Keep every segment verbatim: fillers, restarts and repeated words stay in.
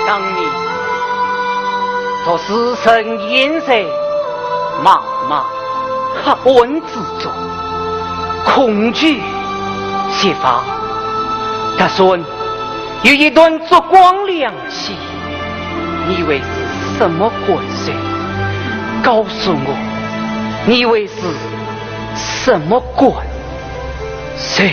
当年，读书人饮醉，茫茫黑暗之中，恐惧绝望。踏上有一段烛光亮起，你会是什么感受？告诉我，你会是什么感受？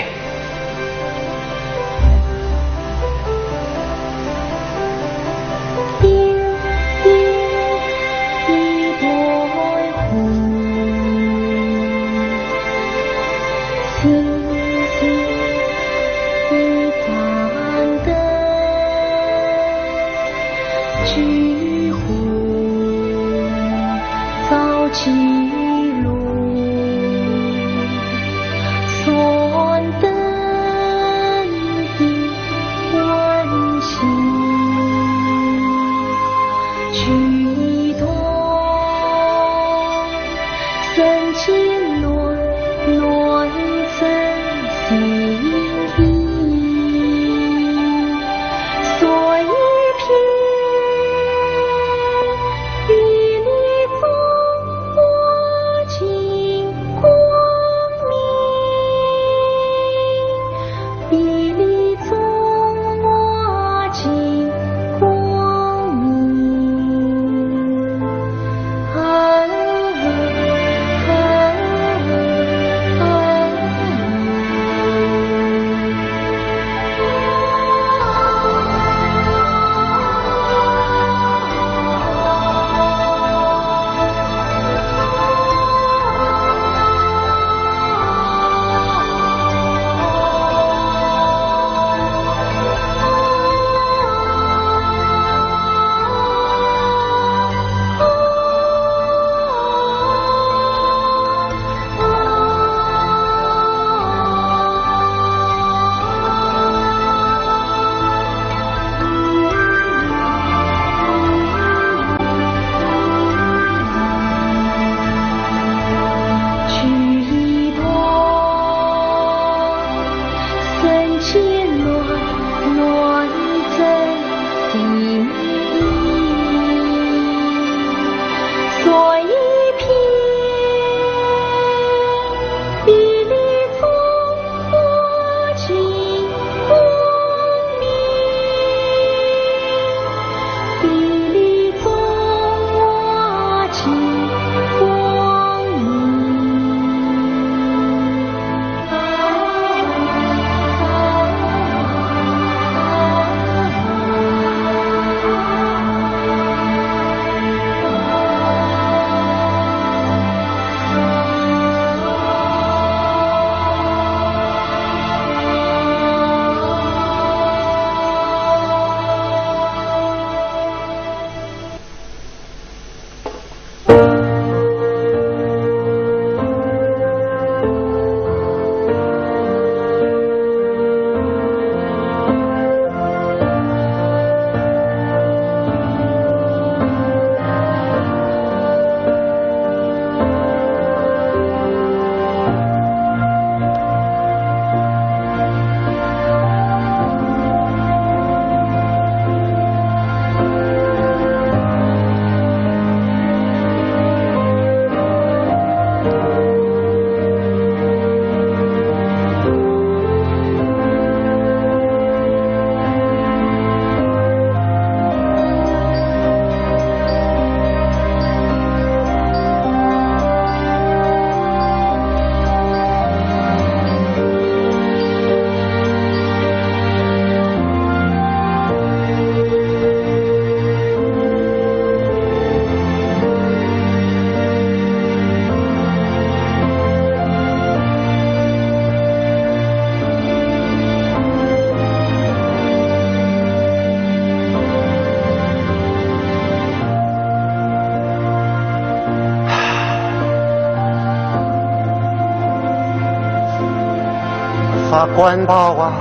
法官宝啊，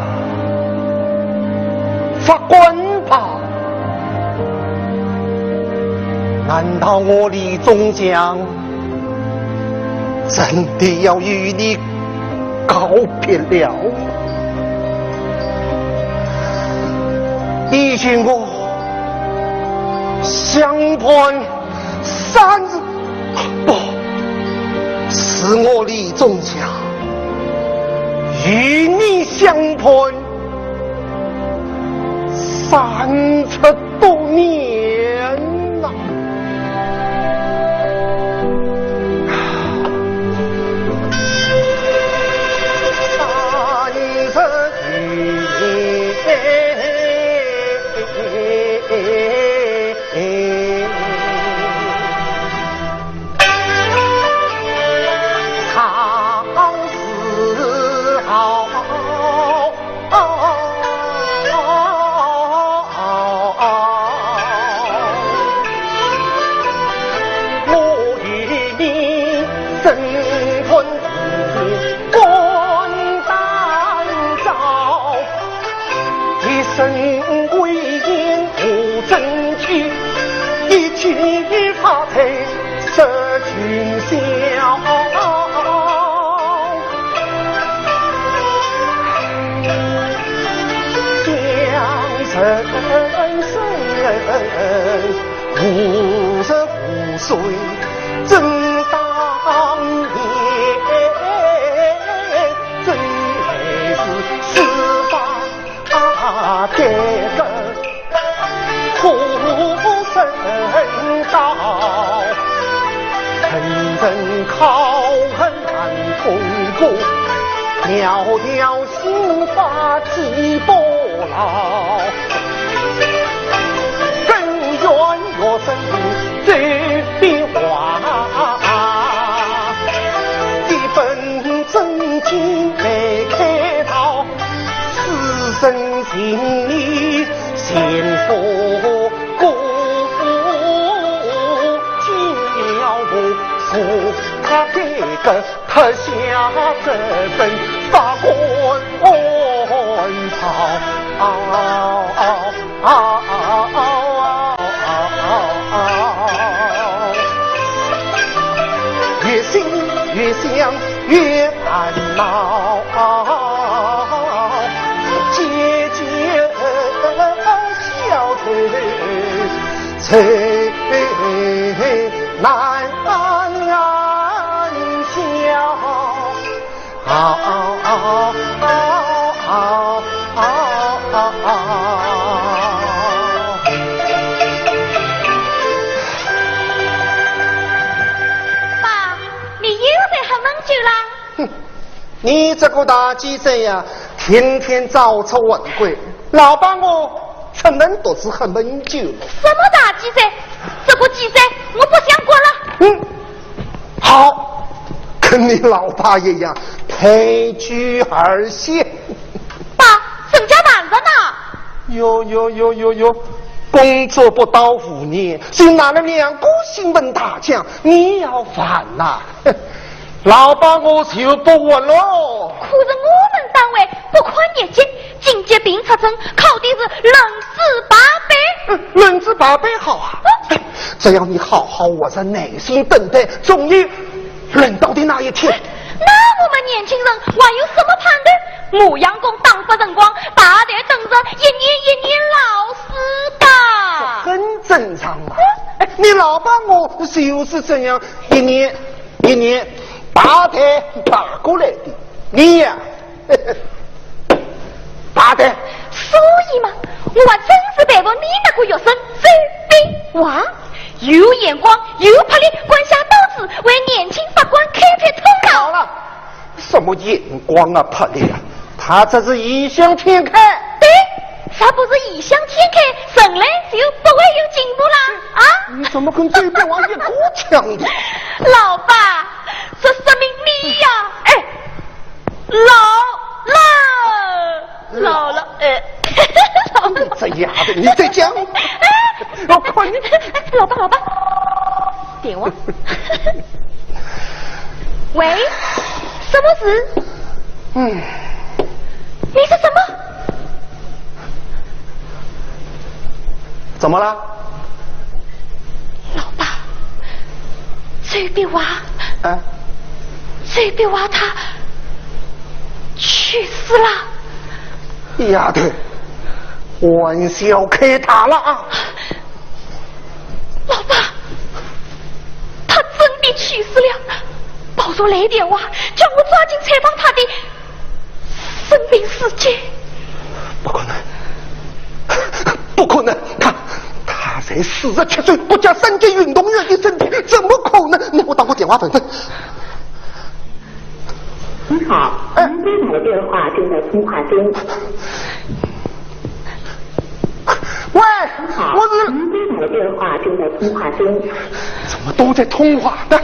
法官宝，难道我李中将真的要与你告别了？你与我相伴三十，不，是我李中将与你相伴三十多年了。三十余年。 一身威严无证据，一举发配十军校。将人生无十五岁，正当年，真是司法 啊，这个苦深道，恨人考恨难通过，袅袅刑罚几多牢。更冤枉生这笔话，一本正经没开道。 死生情理，前途过，今朝我送他这个，脱下这身法官袍。啊，啊，啊，啊，啊，啊，啊，啊。越想越想越烦恼，姐姐小姐谁难消？ 啊啊啊啊啊啊啊！爸，你又在喝闷酒啦？哼，你这个大鸡贼呀，天天早出晚归，老爸我出门都是喝闷酒了。什么大鸡贼？这个鸡贼，我不想管了。嗯。 好，跟你老爸一样，退居二线。爸，人家男人呐。哟哟哟哟哟，工作不到五年，就拿了两个新闻大奖，你要烦呐。老爸我就不问喽。可是我们单位不看业绩，紧急定出征，考的是轮值八班。嗯，轮值八班好啊。嗯。 只要你好好活着，耐心等待，终于轮到的那一天。那我们年轻人还有什么盼头？磨洋工打发辰光，大台等着一年一年老死的。这很正常嘛。哎，你老爸我就是这样，一年一年大台爬过来的。你呀， 大胆。所以嘛，我还真是佩服你那个学生周炳华，有眼光，有魄力，敢下刀子，为年轻法官开辟通道。好了，什么眼光啊，魄力啊，他这是异想天开。对，若不是异想天开，人类就不会有进步啦，啊？你怎么跟周炳华一个腔调？老爸，这说明你呀，哎， 老了，老了，哎，老了。这丫头，你再讲，我看你。哎，老爸，老爸，电话。喂，什么事？嗯，你说什么？怎么了？老爸，周碧华，啊？周碧华他去世了。丫头，玩笑开大了啊！老爸，他真的去世了。宝如来电话，叫我抓紧采访他的生命事件。不可能，不可能！他，他才四十七岁，不加三级运动员的身体，怎么可能？你我打个电话问问。你好，您拨打的电话正在通话中。喂，好，我是您拨打的电话正在通话中。怎么都在通话呢？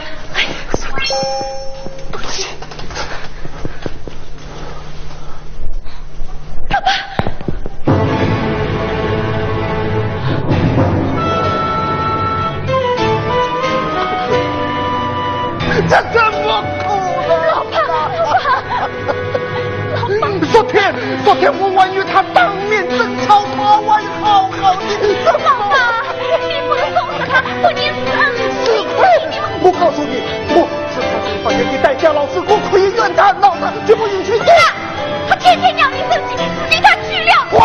这怎么可能？老爸，老爸，老爸！昨天，昨天我还与他当面争吵，他还好好的。老爸，你不能收拾他，不仅是恩师，是亏。我告诉你，我是他这一方面的代价，老师，我可以怨他，老师，绝不允许你。他天天让你生气，你他去了。滚！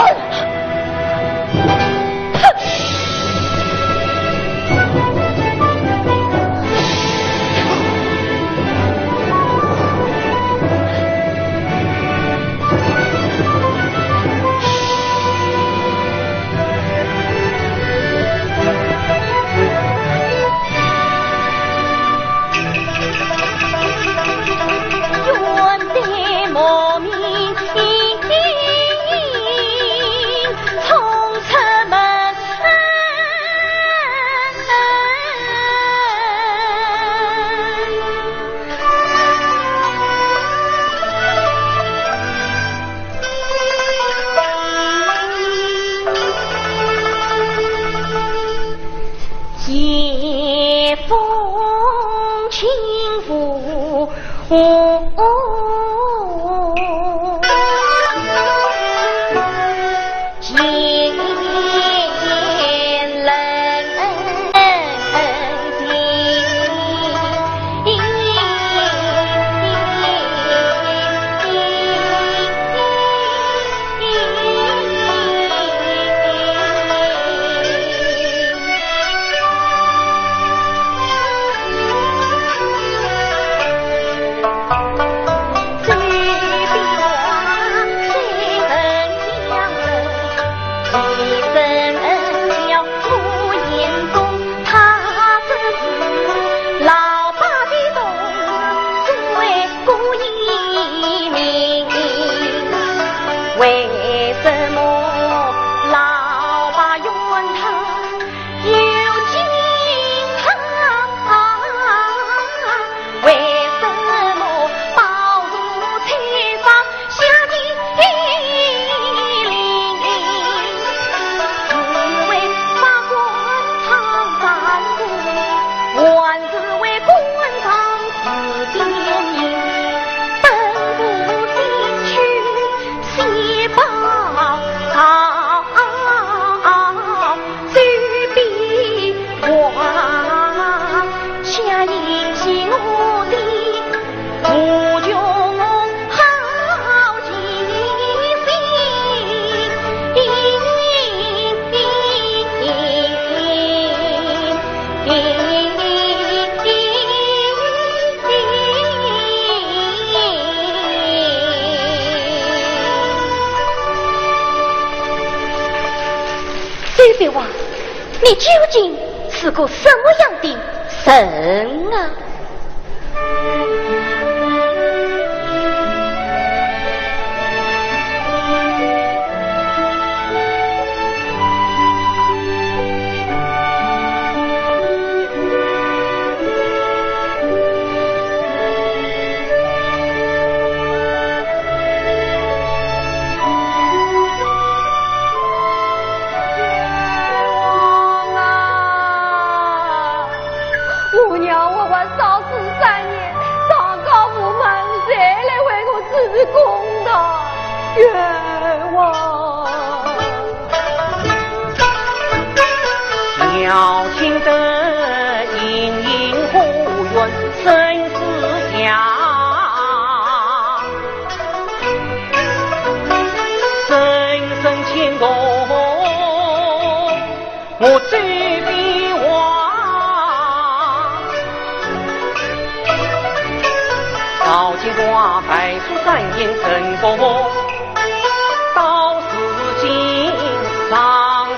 周秀华，你究竟是个什么样的人啊？我这边话，赵金华白素山饮陈伯伯，到如今尚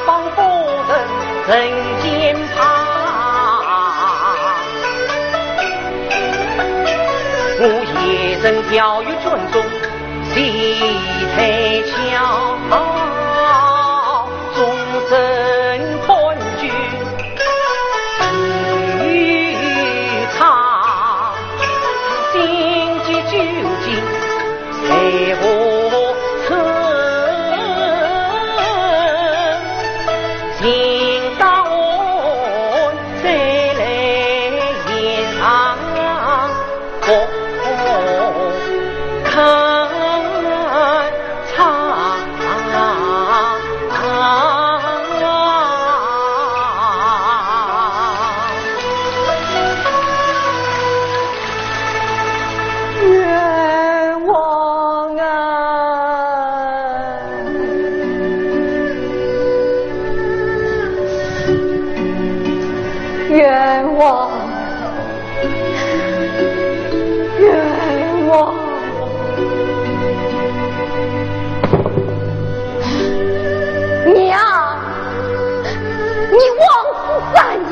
方夫人人间怕。我夜深调御卷宗， 谁在敲钟声看君与唱，心急究竟谁无存？情到谁来吟唱？ 不肯唱。冤枉啊！冤枉！ 冤枉！娘，你枉死三年，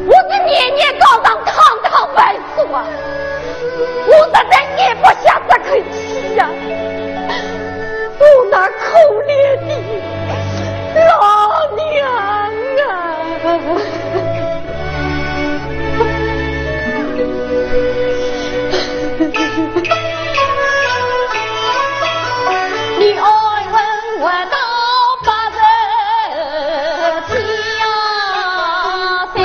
我是年年告状，趟趟败诉啊，我实在咽不下这口气呀。 我那可怜的老娘啊！你安稳活到八十天啊，三十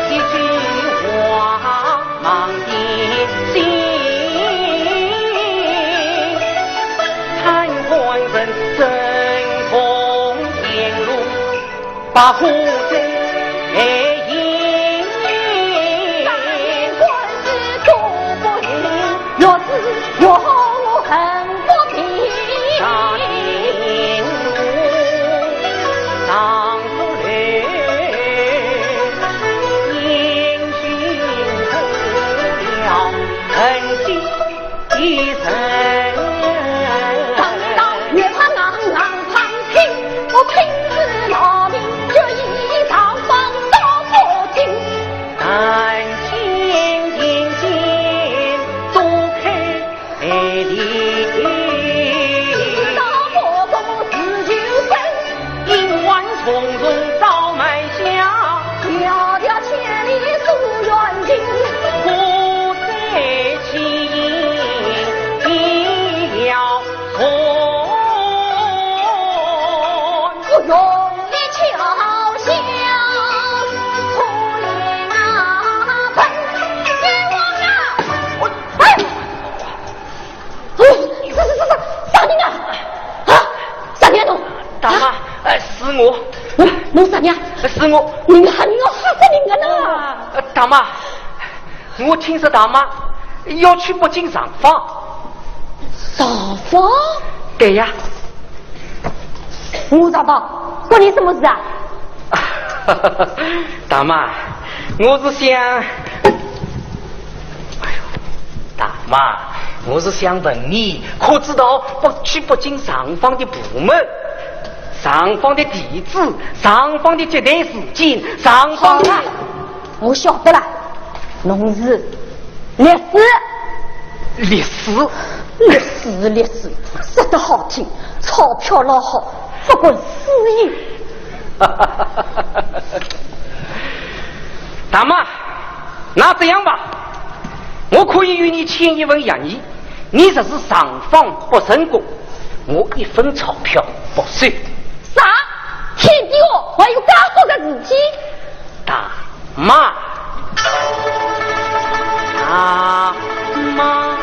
一句话望天心，贪官人真空天路，把虎贼引。哎，是，是，是，是，啥人啊？啊，啥人啊侬？大妈，啊？呃，是我。侬，侬啥人啊？是我。侬还能吓死人个呢？呃，大妈，我听说大妈要去北京上访。上访？对呀。 我上访，关你什么事啊？大妈，我是想，哎呦，大妈，我是想问你，可知道北，去北京上访的部门、上访的地址、上访的接待时间、上访的……好了，我晓得了，侬是律师。律师？你势利鬼，说得好听，钞票老好，不过是也。大妈，那这样吧，我可以与你签一份协议，你若是上访不成功，我一分钞票不收。啥？天地哦，还有介好个事体？大妈，大妈呀！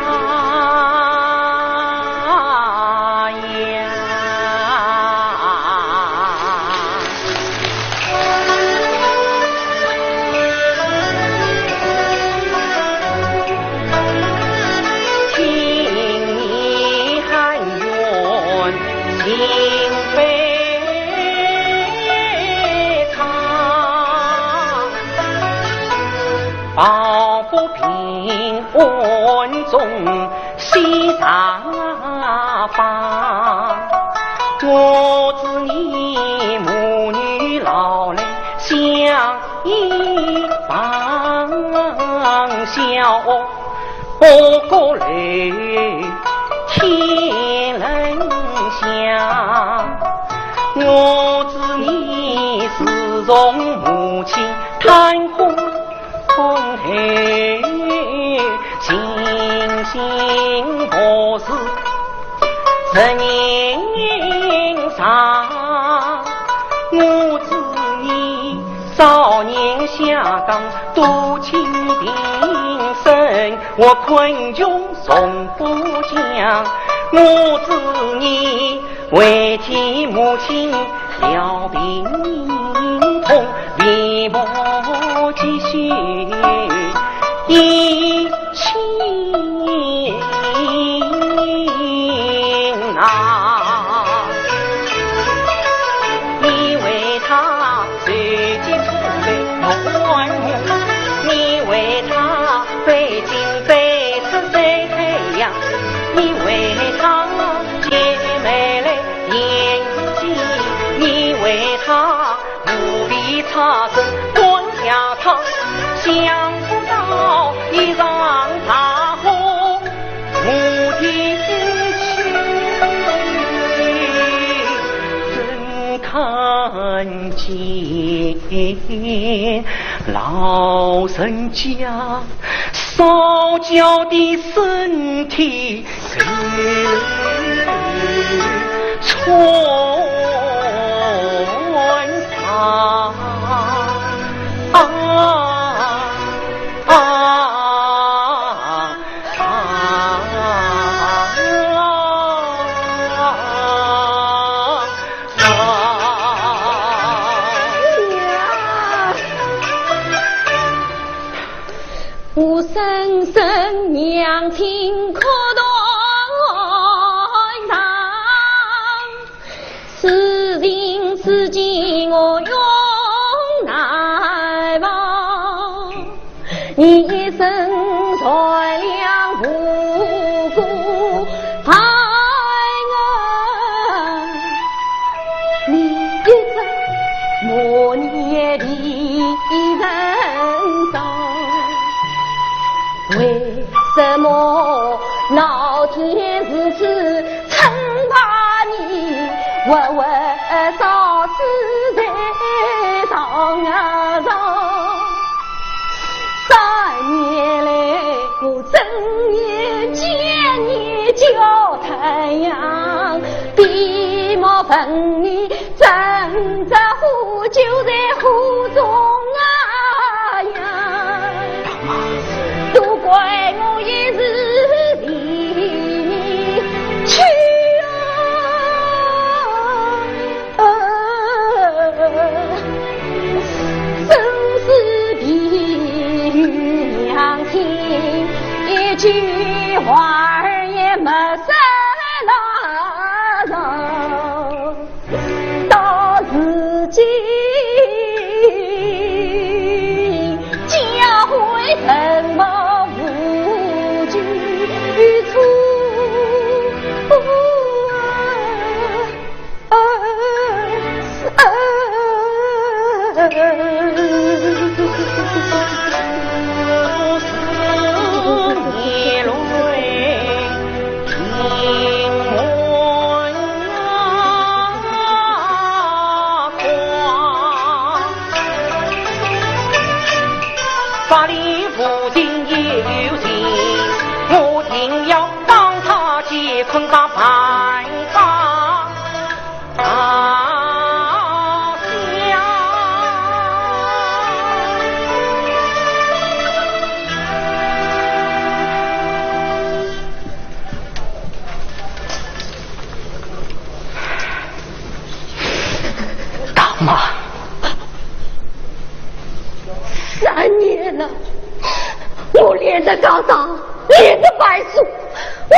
的告状，你的败诉，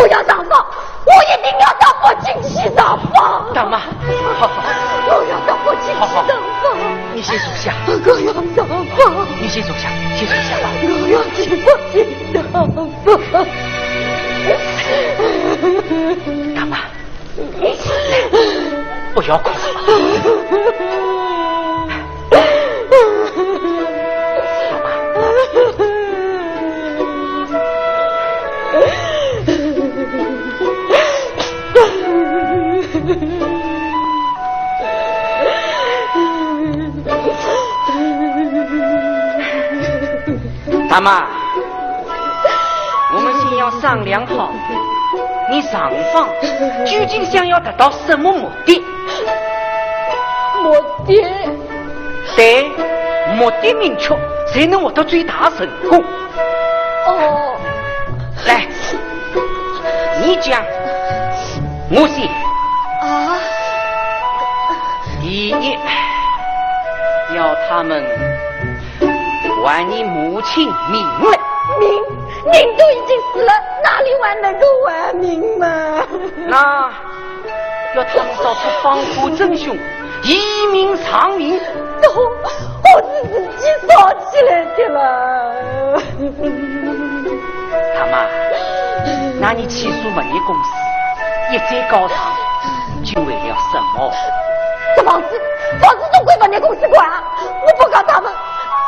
我要上访，我一定要到北京去上访。大妈，好好，我要到北京去上访。好好，你先坐下。我要上访。你先坐下，先坐下吧。我要去北京上访。大妈，来，不要哭。 大妈，我们先要商量好，你上访究竟想要达到什么目的？目的？对，目的明确，才能获得最大成功。哦。来，你讲，我先。啊？第一，要他们 还你母亲命来。命？命都已经死了，哪里还能够还命嘛？那要他们找出放火真凶，以命偿命。都，我是自己烧起来的了。大妈，那你起诉物业公司，一再告状，究为了什么？这房子，房子都归物业公司管啊，我不告他们，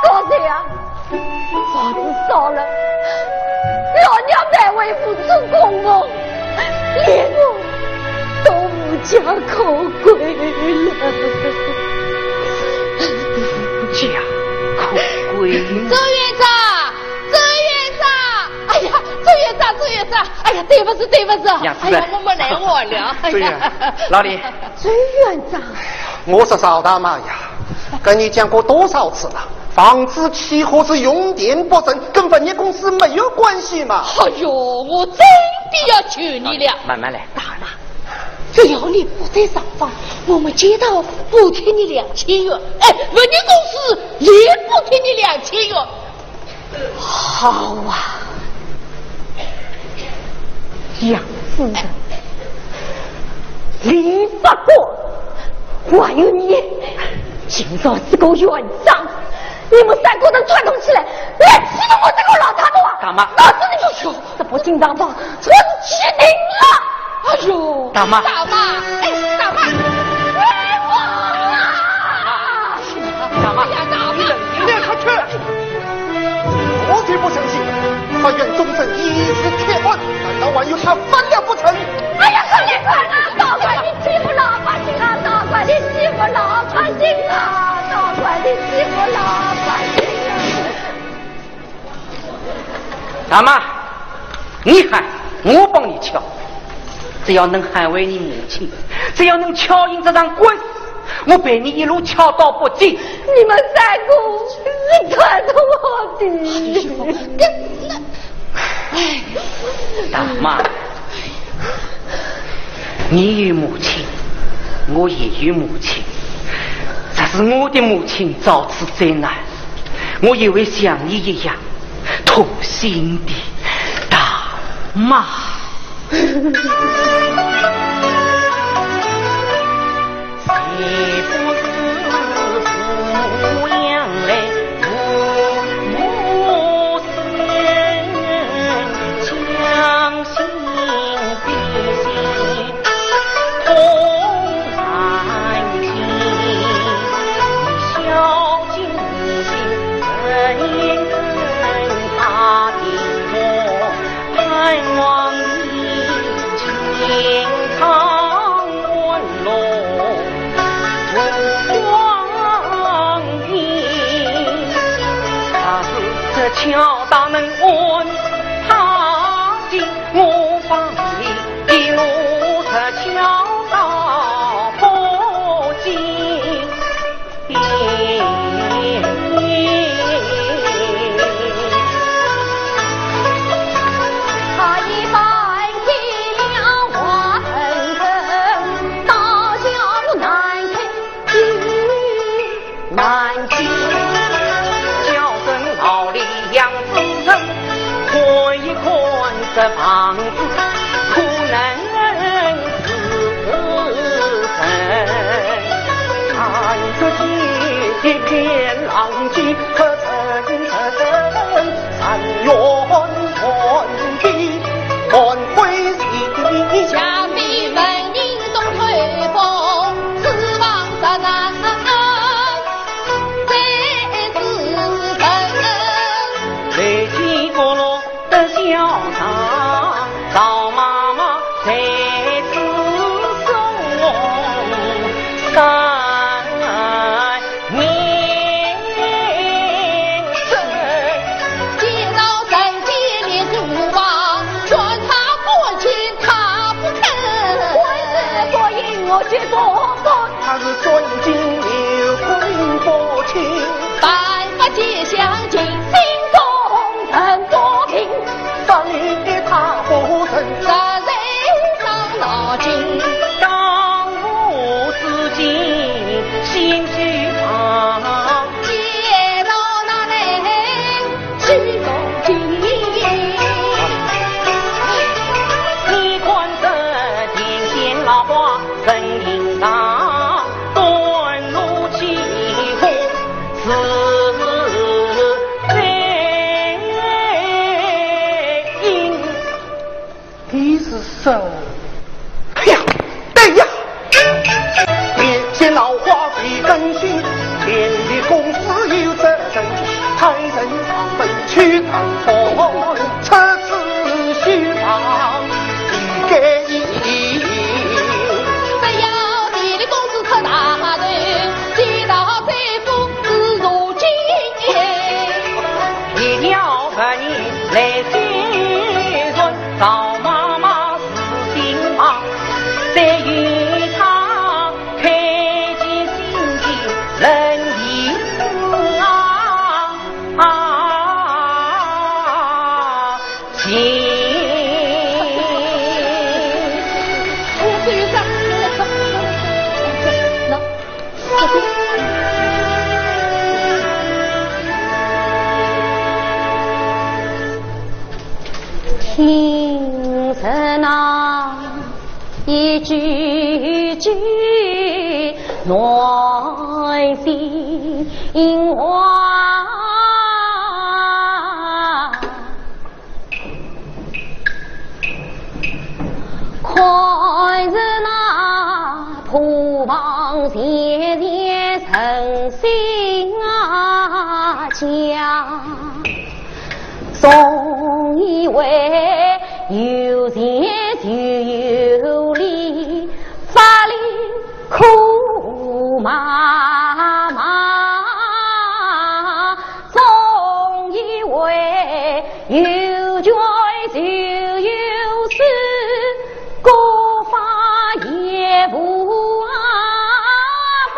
告谁啊？ 房子烧了，老娘白为父做公婆，连我都无家可归了。家可归？周院长，周院长，哎呀，周院长，周院长，哎呀，对不住，对不住，杨夫人。哎呀，我们来晚了。哎呀，周院，老李。周院长。我说赵大妈呀，跟你讲过多少次了， 房子起火是用电不成，跟物业公司没有关系嘛。哎呦，我真的要求你了。慢慢来。大妈，只要你不再上访，我们街道补贴你两千元，哎，物业公司也补贴你两千元。好啊，杨夫人，李法官，还有你，今朝这个院长， 你们三个人串通起来，来欺负我这个老太婆啊！大妈。告诉你们，这不进当当，这是欺定了！哎呦，大妈。大妈，哎，大妈，哎，我啊！大妈，哎呀，大妈。你冷静点，快去！我才不相信，法院终审已是铁板，难道还有他翻了不成？哎呀，快点，快点，大妈，你欺负老百姓啊！大妈，你欺负老百姓啊！大妈，你欺负老百姓啊！ 大妈，你喊，我帮你敲。只要能捍卫你母亲，只要能敲赢这场官司，我陪你一路敲到北京。你们三个是看着我的。哎，大妈，你有母亲，我也有母亲，只是我的母亲遭此灾难， 我也会像你一样痛心的，大妈。这房子可能是真，看得见一片狼藉，可曾曾三元传奇，万岁。下面文明中推风，四方山南，这是人。雷击过落 的校场，赵妈妈在此送三年。见到人间烈火啊，劝他不听他不肯。官司不应我去做官。他是专进又不明不清。办法解想尽，心中人不平。 上一塌糊涂，实在伤脑筋。当务之急，心绪放。解药拿来去攻击。你看这电线老花真应当，断路起火是最应。 你是说，哎呀，对呀，电线老花未更新，电力公司有责任，派人上门去查看，这次修房的原因。只要电力公司出大头，街道政府是如今。 一条白泥来宣传，赵妈妈是新房，再与她开启新的人情啊，情。听人啊，一句句暖心话。 看着那破房前前人心啊家，总以为有钱就有利，法令苦麻麻。 总以为有权就有势，国法也无法。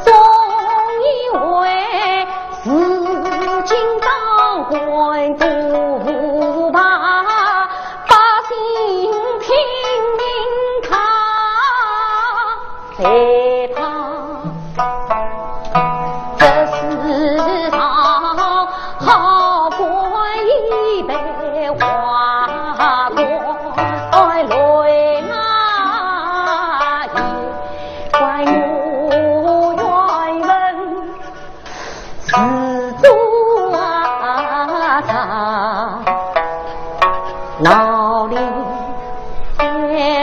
总以为如今当官都无法，百姓拼命讨。 谁怕这世上好官一辈坏官来啊，也怪我冤文 自作孽，闹里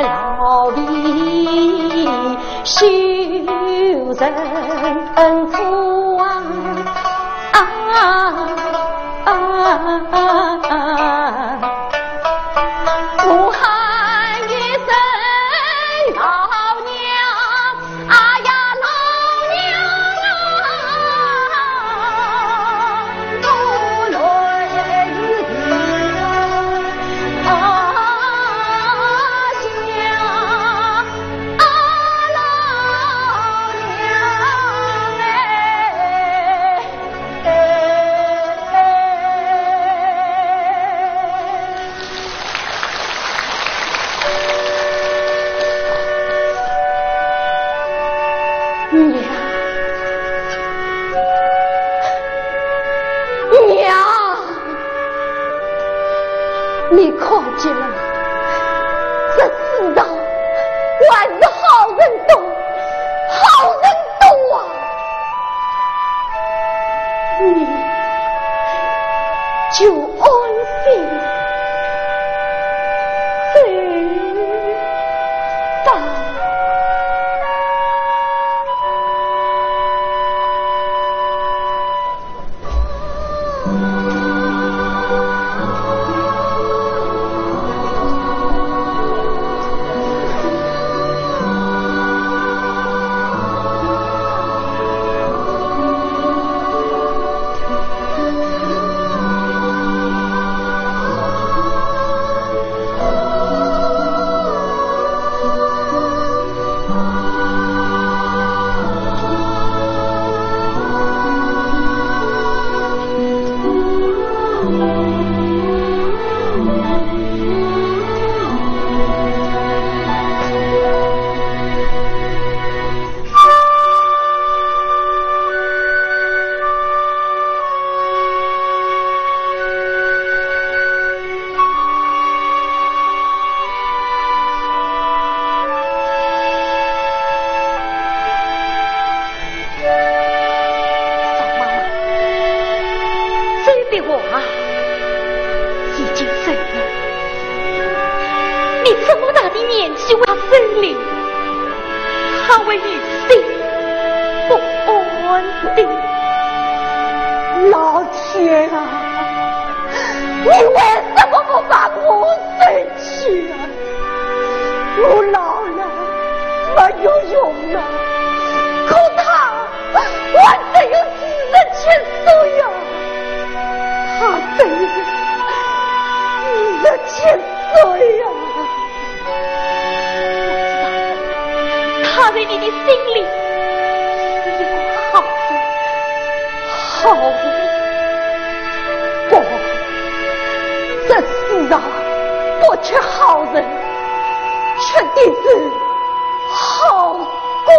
闹里修成错啊！啊啊啊啊！我喊一声老娘， 哎呀，老娘啊，我来呀，啊，老娘哎。娘，娘。你看见了，这世上还是好人多，好人多啊！你就安心走吧。 这个话已经走了，你这么大的年纪还走了，他会有心不安的。老天啊，你为什么不把我生 去啊！我老了，没有用了。可他，我只有四十七岁呀，他只有四十七岁呀。我知道了，他在你的心里是一个好人。 好人？不，这世上不缺好人，缺的是好官。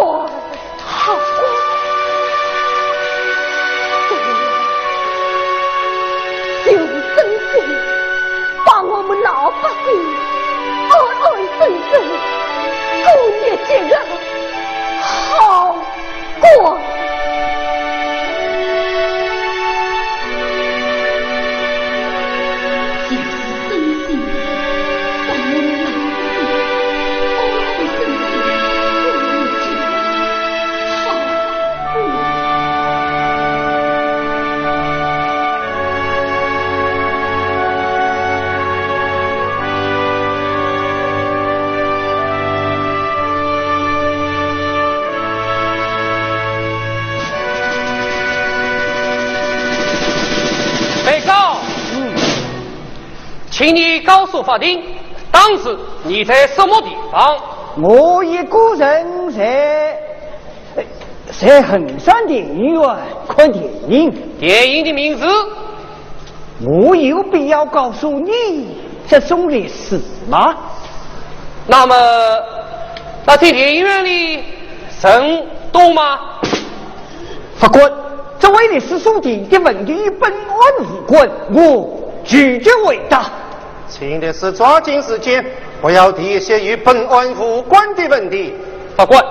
好官？对呀，就是曾铣把我们老百姓安安生生过日脚的好 官。就是曾铣把我们老百姓安安生生过日脚的好官。 被告，嗯，请你告诉法庭，当时你在什么地方？我一个人在，在衡山电影院看电影。电影的名字？ 我有必要告诉你这种历史吗？那么，那在电影院里人多吗？法官，这位律师所提的问题与本案无关，我拒绝回答。请律师抓紧时间，不要提一些与本案无关的问题。法官，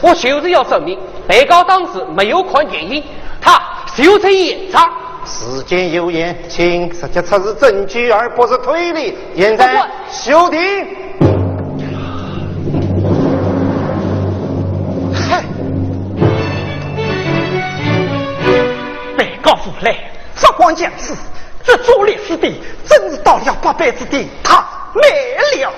我就是要证明被告当时没有看电影，他 就在现场。时间有限，请直接出示证据，而不是推理。现在休庭。嗨，被告无赖，法官降旨，这做律师的真是倒了八辈子的大霉了。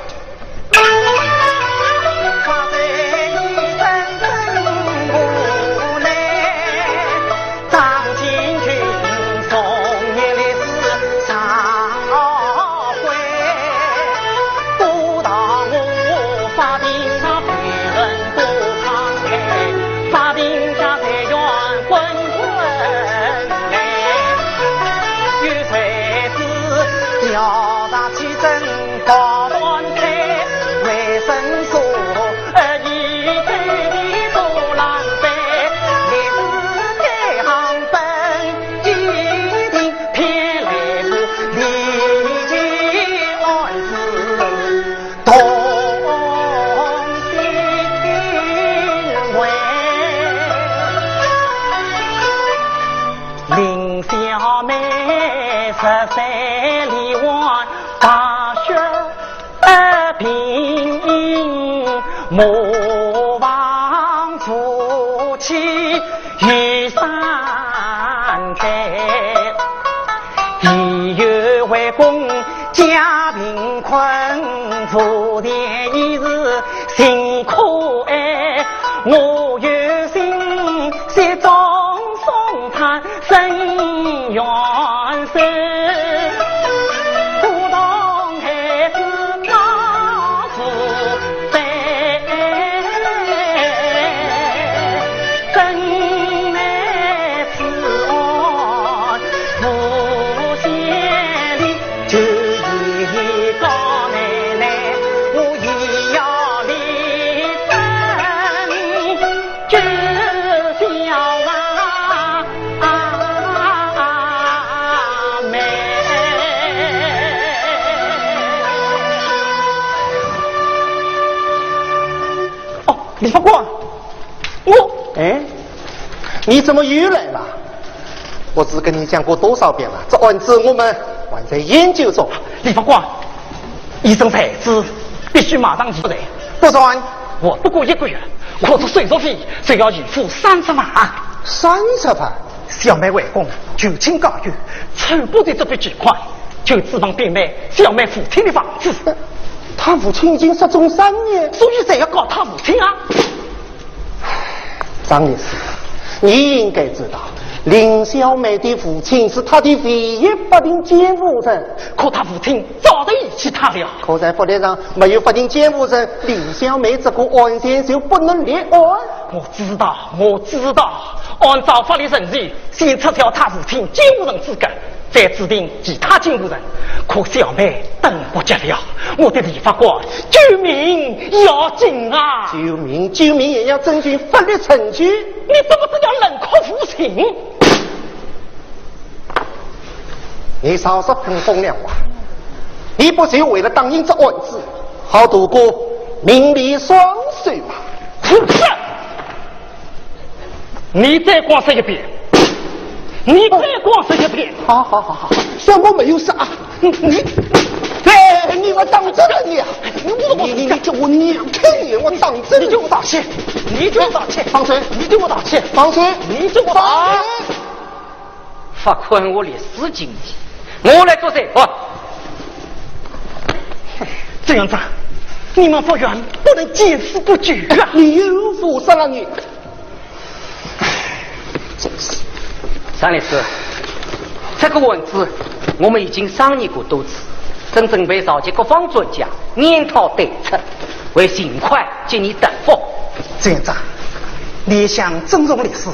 十三里外，大雪而平，磨房初起已三载。一月为公家贫困，坐田已是辛苦哎。我有心雪中送炭， 伸冤手，不同孩子那是悲，真乃此案无先例，就依高奶奶，我也要立身。 知晓啊，妹。哦，李副官，我，哎，你怎么又来了？我只跟你讲过多少遍了，这案子我们还在研究中。李副官， 一审孩子必须马上移转。不转。我不过一个月，可是手续费就要预付三十万。三十万？小妹为公求情告冤，凑不齐这笔巨款，就指望变卖小妹父亲的房子。他父亲已经失踪三年。所以才要告他父亲啊。 张律师，你应该知道，林小妹的父亲是她的唯一法定监护人。可她父亲早就遗弃她了。可在法律上没有法定监护人，林小妹这个案件就不能立案。我知道，我知道，按照法律程序，先撤销她父亲监护人资格， 再指定其他监护人，可小妹等不及了，我的李副官，救命要紧啊！救命，救命也要遵循法律程序。你怎么这样冷酷无情？你少说喷风凉话，你不就为了打赢这案子，好度过名利双收吗？ 你再光说一遍，你再光说一遍。好，好，好，好，算我没有说啊。你，你，哎，你，我当真了你啊！你，你，你，你叫我娘听你，我当真了。你给我道歉，你给我道歉，放手，你给我道歉，放手，你给我道歉。放手。法官，我律师经济，我来做裁判。周院长，你们法院不能见死不救啊！你又胡说了你！ 张律师，这个案子我们已经商议过多次，正准备召集各方专家研讨对策，为尽快给你答复。周院长，你想尊重律师，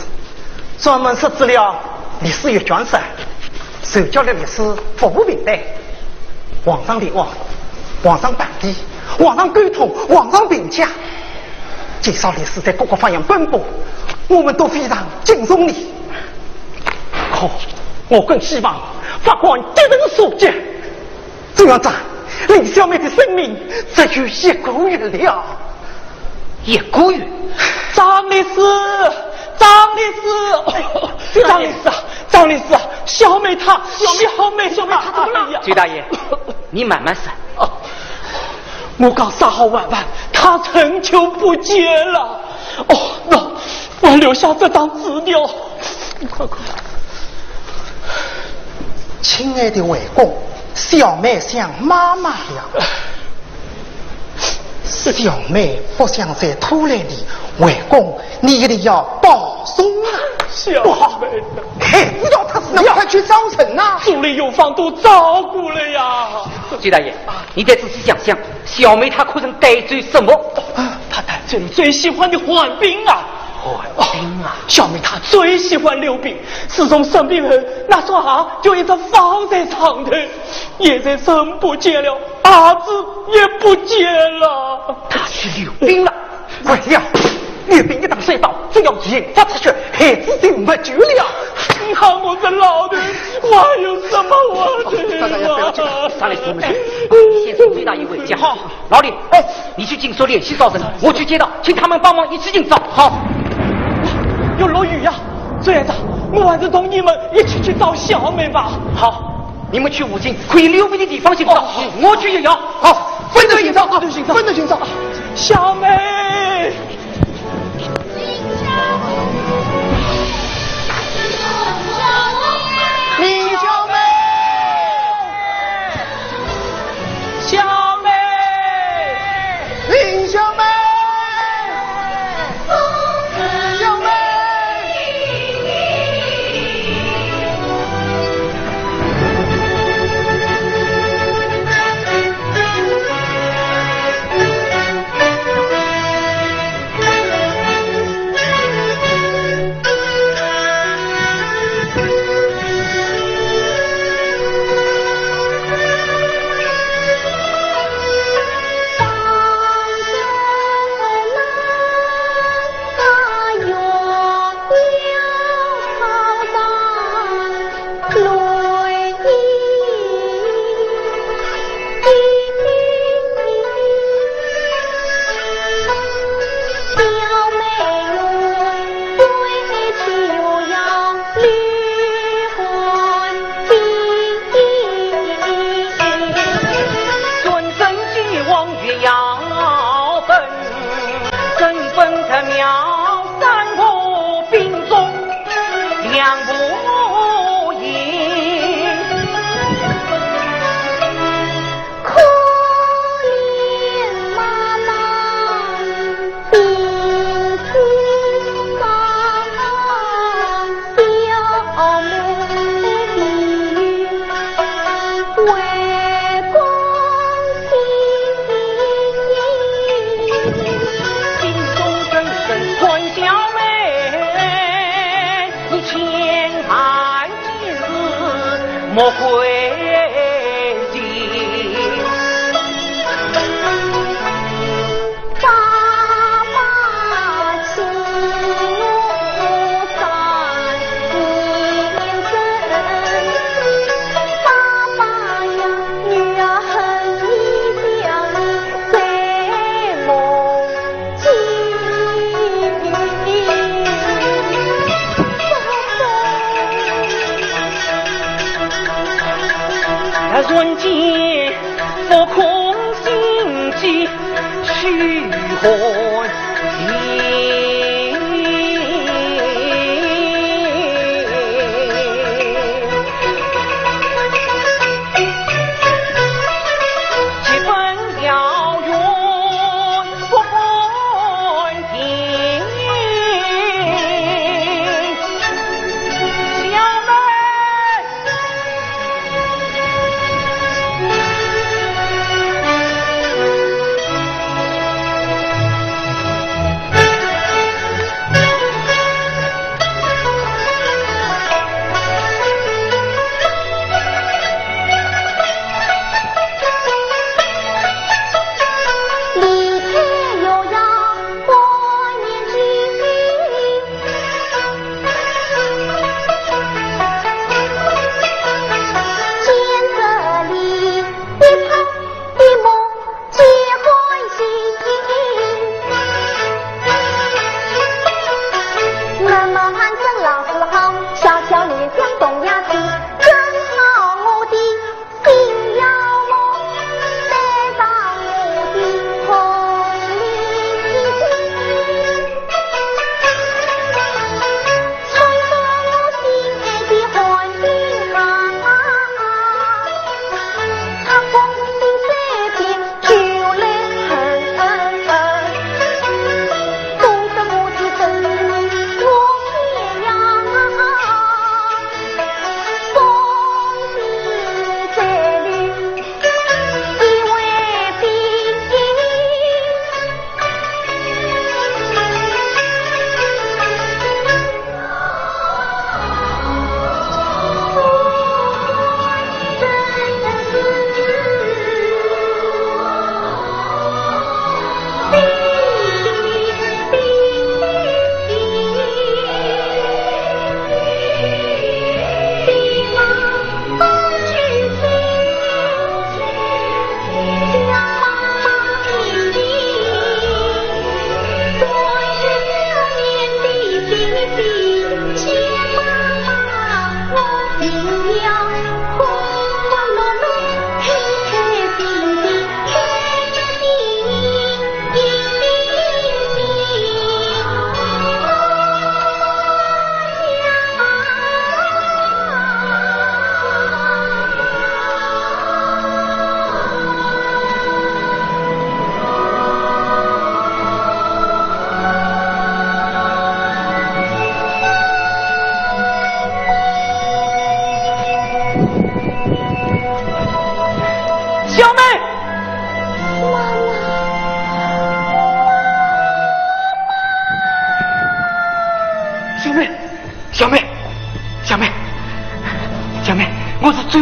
专门设置了律师越权室，受教育律师服务平台，网上立案，网上办理，网上沟通，网上评价。 介绍律师在各个法院奔波，我们都非常敬重你。可我更希望法官得人赦己。周院长，林小妹的生命只有一个月了。一个月？张律师，张律师，张律师啊，张律师啊，小妹她，小妹，小妹，小妹她怎么了？哎呀，周大爷，你慢慢说。哦， 我刚杀好晚饭，他人就不见了。哦，那我留下这张字条，你看看。亲爱的外公，小妹想妈妈了。小妹不想再拖累你，外公，你一定要保重啊！小妹，不好，孩子要他死了，那快去找人呐！组里有方都找过了呀。周大爷， 你再仔细想想，小妹她可曾带走什么？啊，她带走了最喜欢的旱冰啊！旱冰啊！小妹她最喜欢溜冰，自从生病后，那双鞋就一直放在床头，现在人不见了，鞋子也不见了。她去溜冰了。 坏了，溜冰一旦摔倒，只要引发出血，孩子就没救了。幸好我是老头，我还有什么话头啊？大家不要紧张，上来说明白。先送周大爷回家。好。老李，哎，你去警署联系找人，我去街道，请他们帮忙一起寻找。好。要落雨呀，周院长，我还是同你们一起去找小妹吧。好。你们去附近可以溜避的地方寻找，哦，我去也要。好，分头寻找，分头寻找，分头寻找。小妹。林小妹。小妹。林小妹。小妹。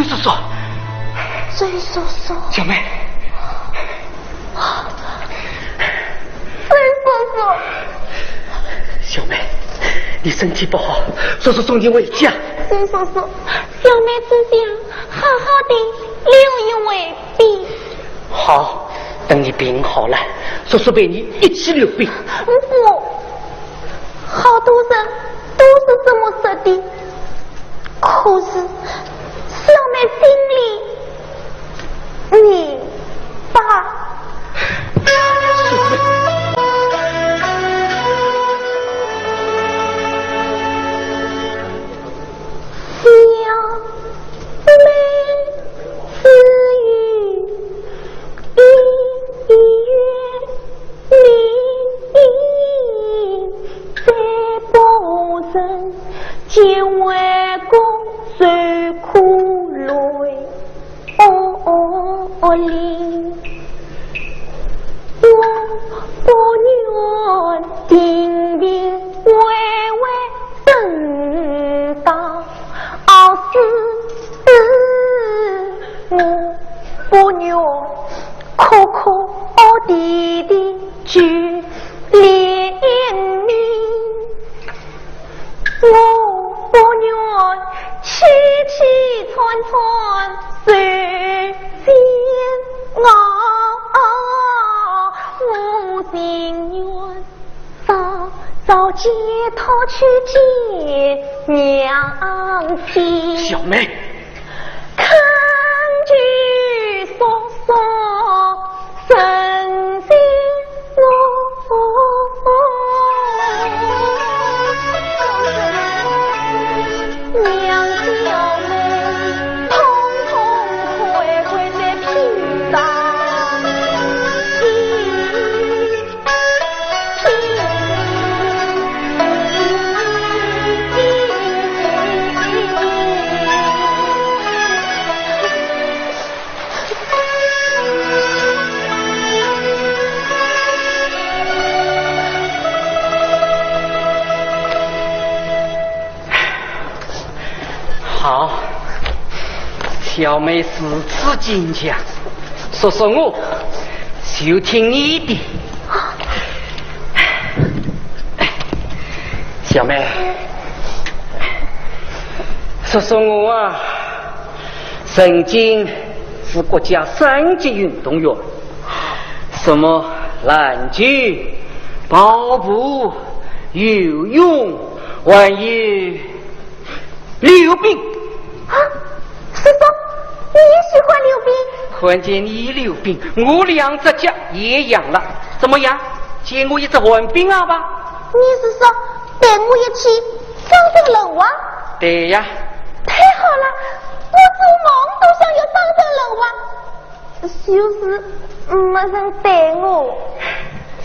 叔叔。周叔叔。小妹。周叔叔。小妹，你身体不好，叔叔送你回家。周叔叔，小妹只想好好的留一回病。好，等你病好了，叔叔陪你一起留病。不，好多人都是这么说的。 可是，小妹心里明白。小妹只有一愿。 你再不成，见外公受苦累。哦，哦，哦，我不愿定定歪歪等到，哦，是，是，我不愿 哭哭啼啼去怜你，我不愿凄凄惨惨受煎熬，我情愿早早解脱去见娘亲。小妹。 恳求叔叔成全我，让小妹痛痛快快地平上心。 好，小妹如此坚强，叔叔我就听你的。小妹，叔叔我啊，曾经是国家三级运动员，什么篮球、跑步、游泳，还有 溜冰。啊，叔叔，你也喜欢溜冰？看见你溜冰，我两只脚也痒了。怎么样？借我一只旱冰啊吧？你是说带我一起上等楼啊？对呀。太好了，我做梦都想要上等楼啊。 就是没人带我。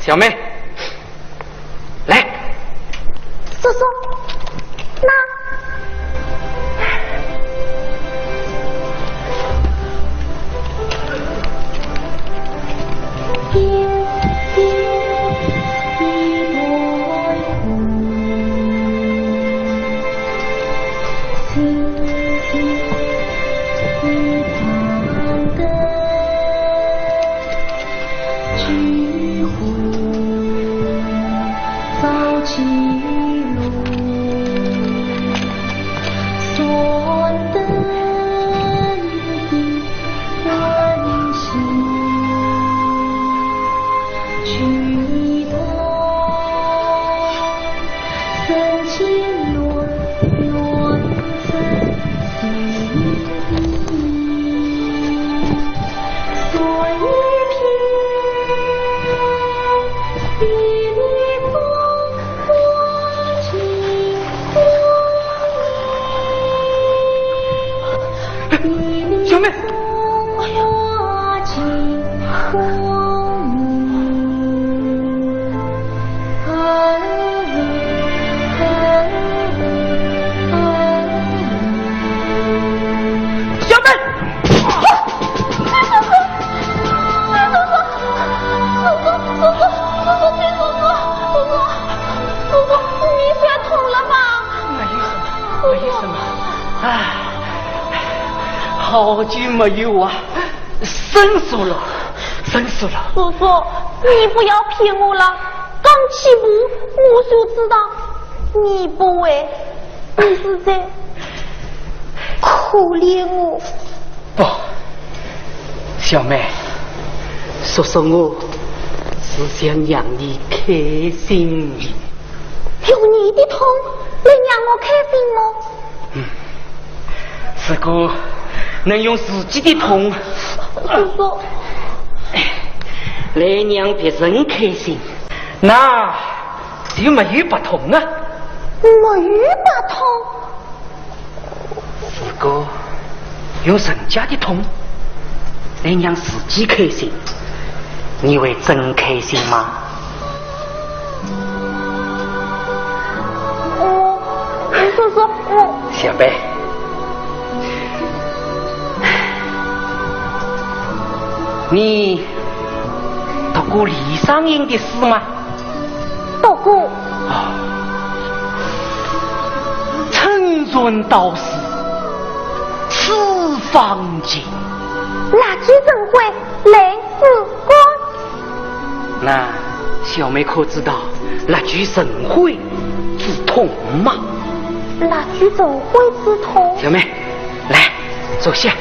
小妹，来。叔叔，那。好久没有啊，生疏了，生疏了。叔叔，你不要骗我了，刚起步我就知道你不会，你是在可怜我。不，小妹，叔叔我是想让你开心的。用你的痛来让我开心吗？ 嗯，如果能用自己的痛，叔叔，来让别人开心，那就没有白痛啊。没有白痛？如果用人家的痛来让自己开心，你会真开心吗？ 哦，叔叔，我……小妹，你读过李商隐的诗吗？读过。啊，春蚕到死丝方尽。蜡炬成灰泪始干。 那小妹可知道蜡炬成灰之痛吗？蜡炬成灰之痛？小妹，来，坐下。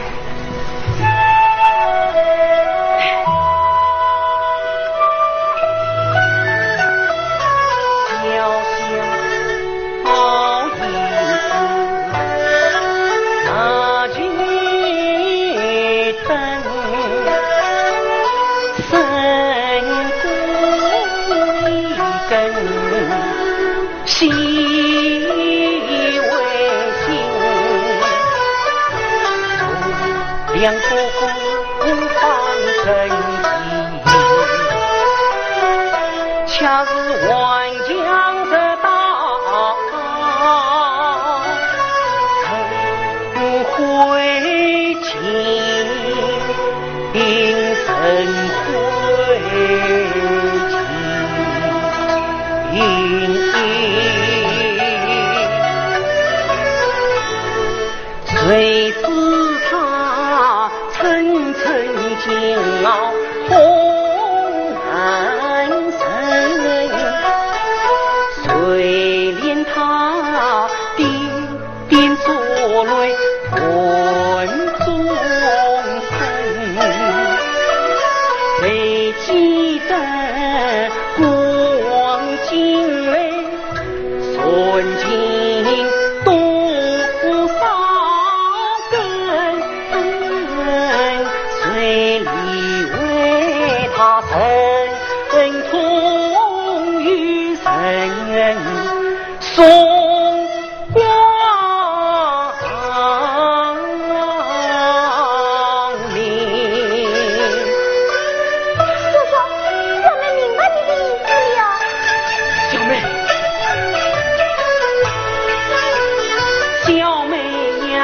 叔叔，我们明白你的意思了。小妹，小妹呀，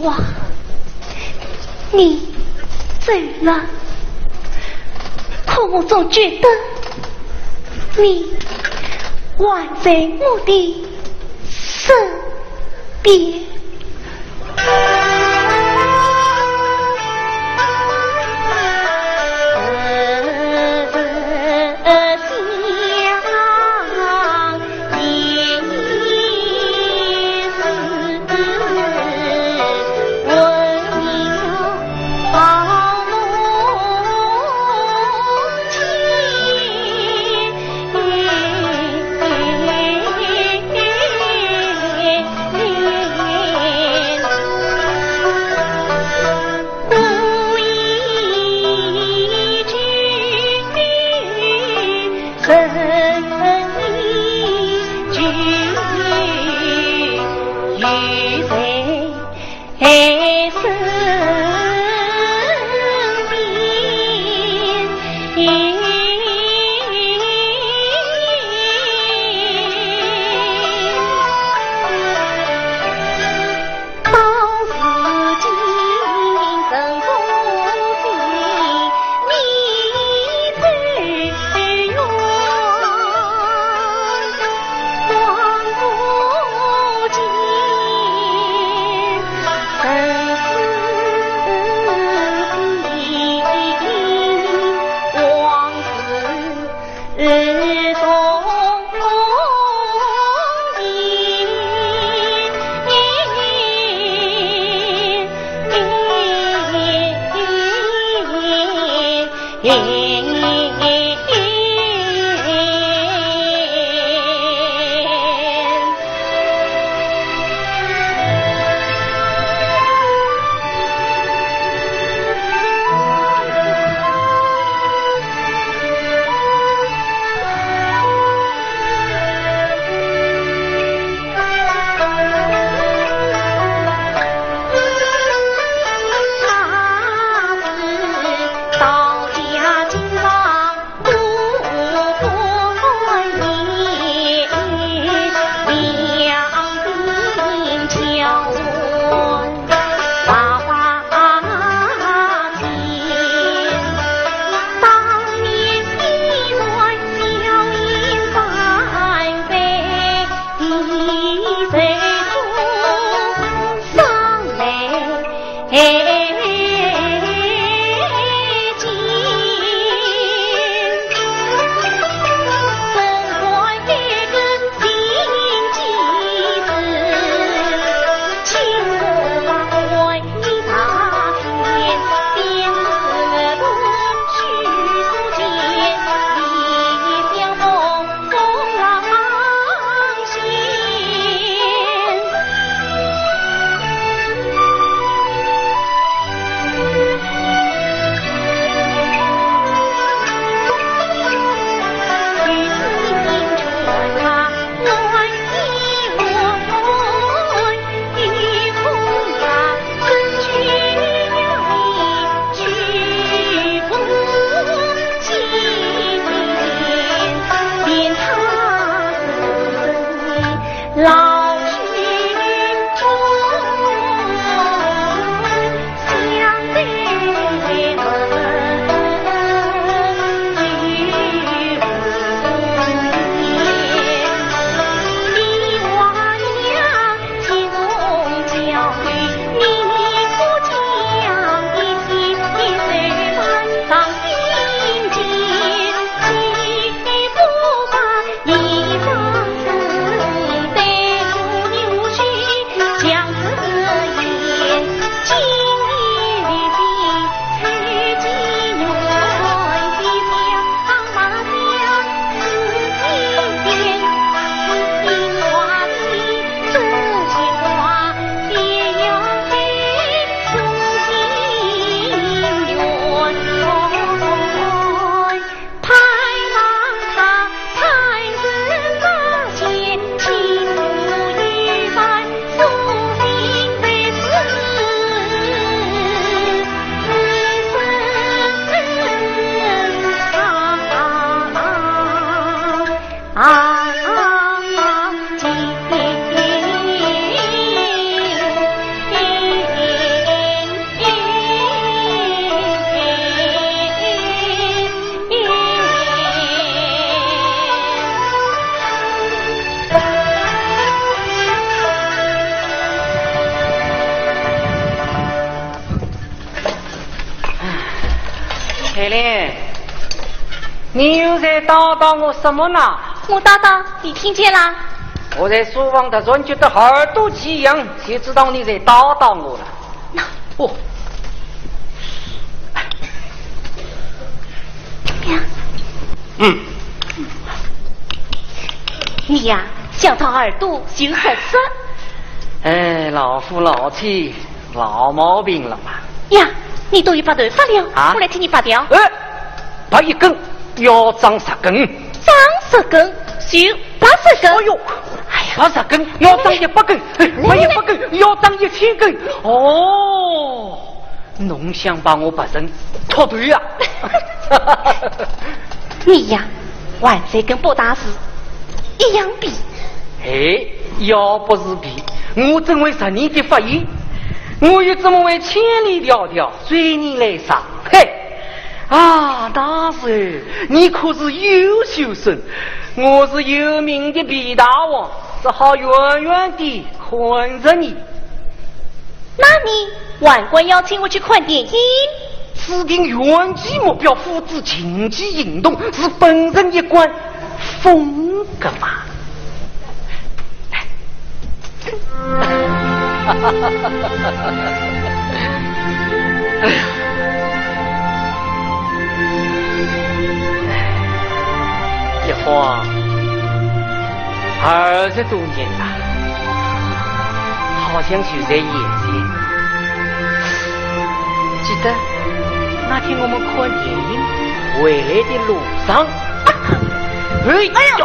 哇，你走了，可我总觉得你还在我的身边。你又在叨叨我什么呢？我叨叨，你听见啦？我在书房的人觉得耳朵奇痒，就知道你在叨叨我了。那哦，呀，嗯，你呀，想到耳朵就好说。哎，老夫老妻，老毛病了嘛。呀，你都有白头发了，啊？我来替你拔掉。哎，拔一根要长十根。长十根，就拔十根。哎呦，哎呀，拔十根要长一百根，哎，拔一百根要长一千根。哦，侬想把我拔成秃头呀？你呀，还是跟不大是一样比。哎，要不是比，我怎会十年的发育？我又怎么会千里迢迢随你来上？嘿，啊，那时候你可是优秀生，我是有名的皮大王，只好远远地看着你。那你还敢邀请我去看电影？制定远期目标，付诸近期行动，是本人一贯风格嘛。哎呀，一晃二十多年了，好像就在眼前。记得那天我们看电影回来的路上，哎，哎呦，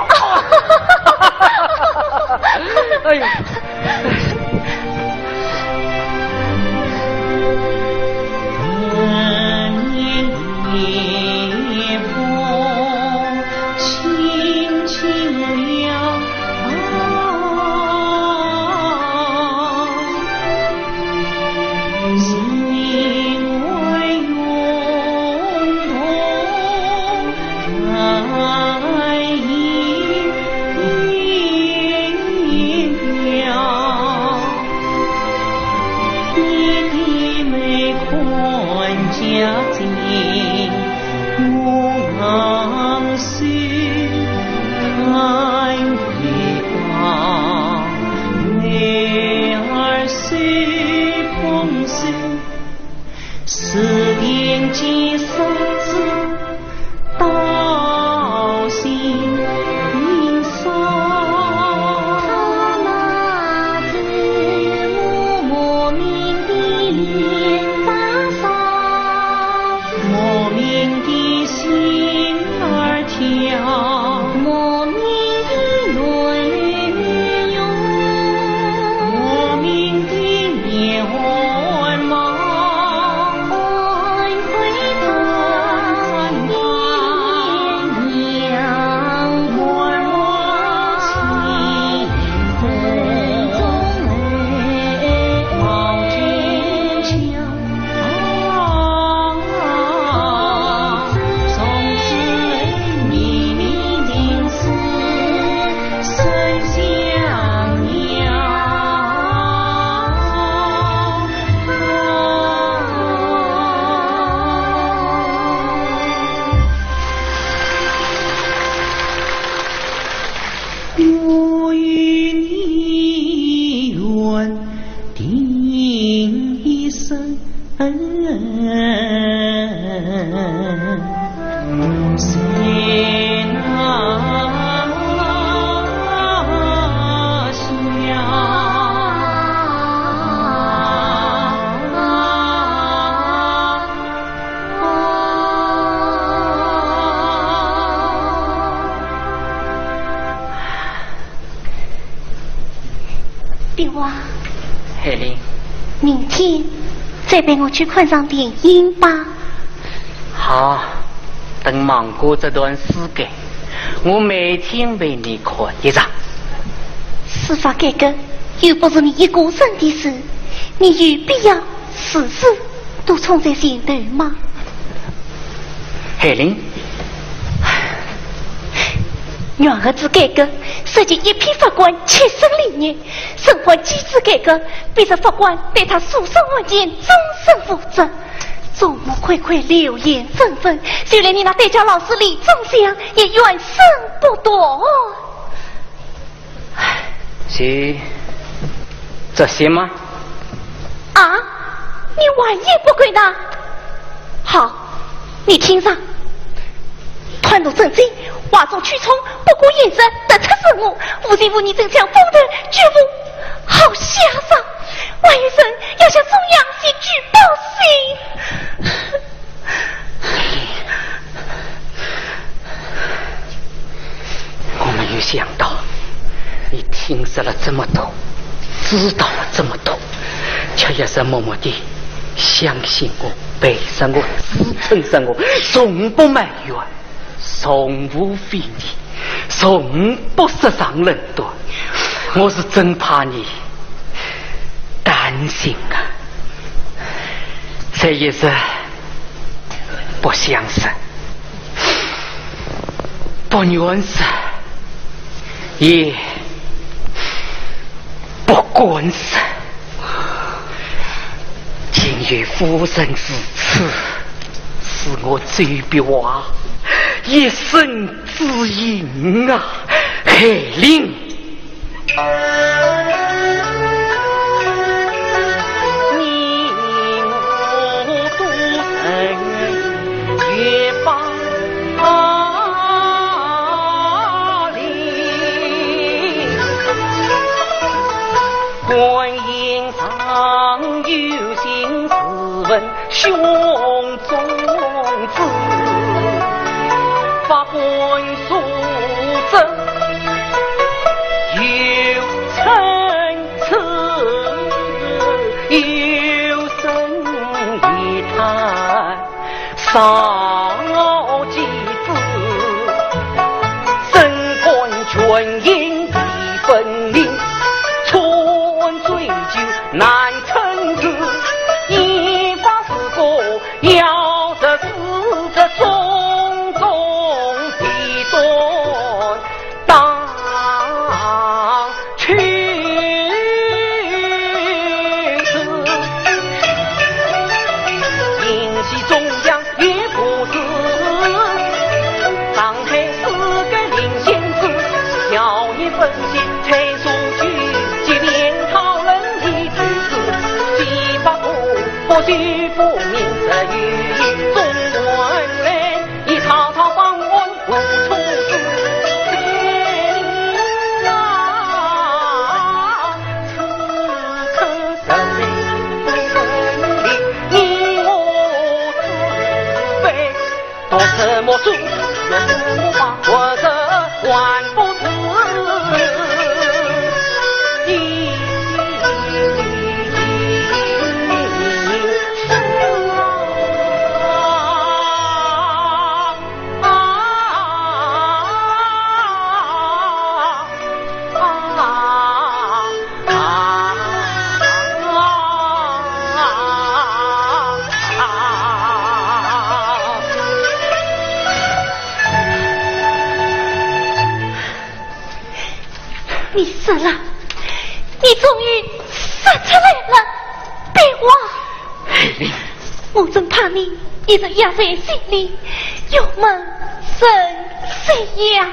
哎呦。爹啊，海玲，明天再陪我去看场电影吧。好，等忙过这段时间，我每天陪你看一场。司法改革又不是你一个人的事，你有必要时时都冲在前头吗？海玲，原案子改革涉及一批法官切身利益， 申诉机制改革，逼着法官对他诉讼案件终身负责。众目睽睽，流言纷纷，就连你那对家老师李仲祥也怨声不断。是这些吗？啊，你还也不够呢？好，你听着。 团团正经，哗众取宠，不顾颜色，得出是我，无情无义，真像疯头鬼，好下场。还有人要向中央去举报信。我没有想到，你听说了这么多，知道了这么多，却也是默默地相信我，陪着我，支撑着我，从不埋怨。 从无非议，从不设防论断。我是真怕你担心啊。这也是不想说，不愿说，也不敢说。 今有夫人至此，是我周必华一生之幸啊，海玲。你我都曾越发 观音上有心，自问胸中志。法官所责有参差，有深一探 少几子，身官权应已分明，错案追究难称职，依法是个要得是这种种弊端 当去世，引起中央也不是。上海四个林县志，条例分析才说去，即便讨论的就是，既不不许不明，只有一种原来，一套套方案 你说了，你终于说出来了，别忘。海玲， 我真怕你一直压在心里，鬱闷成这样。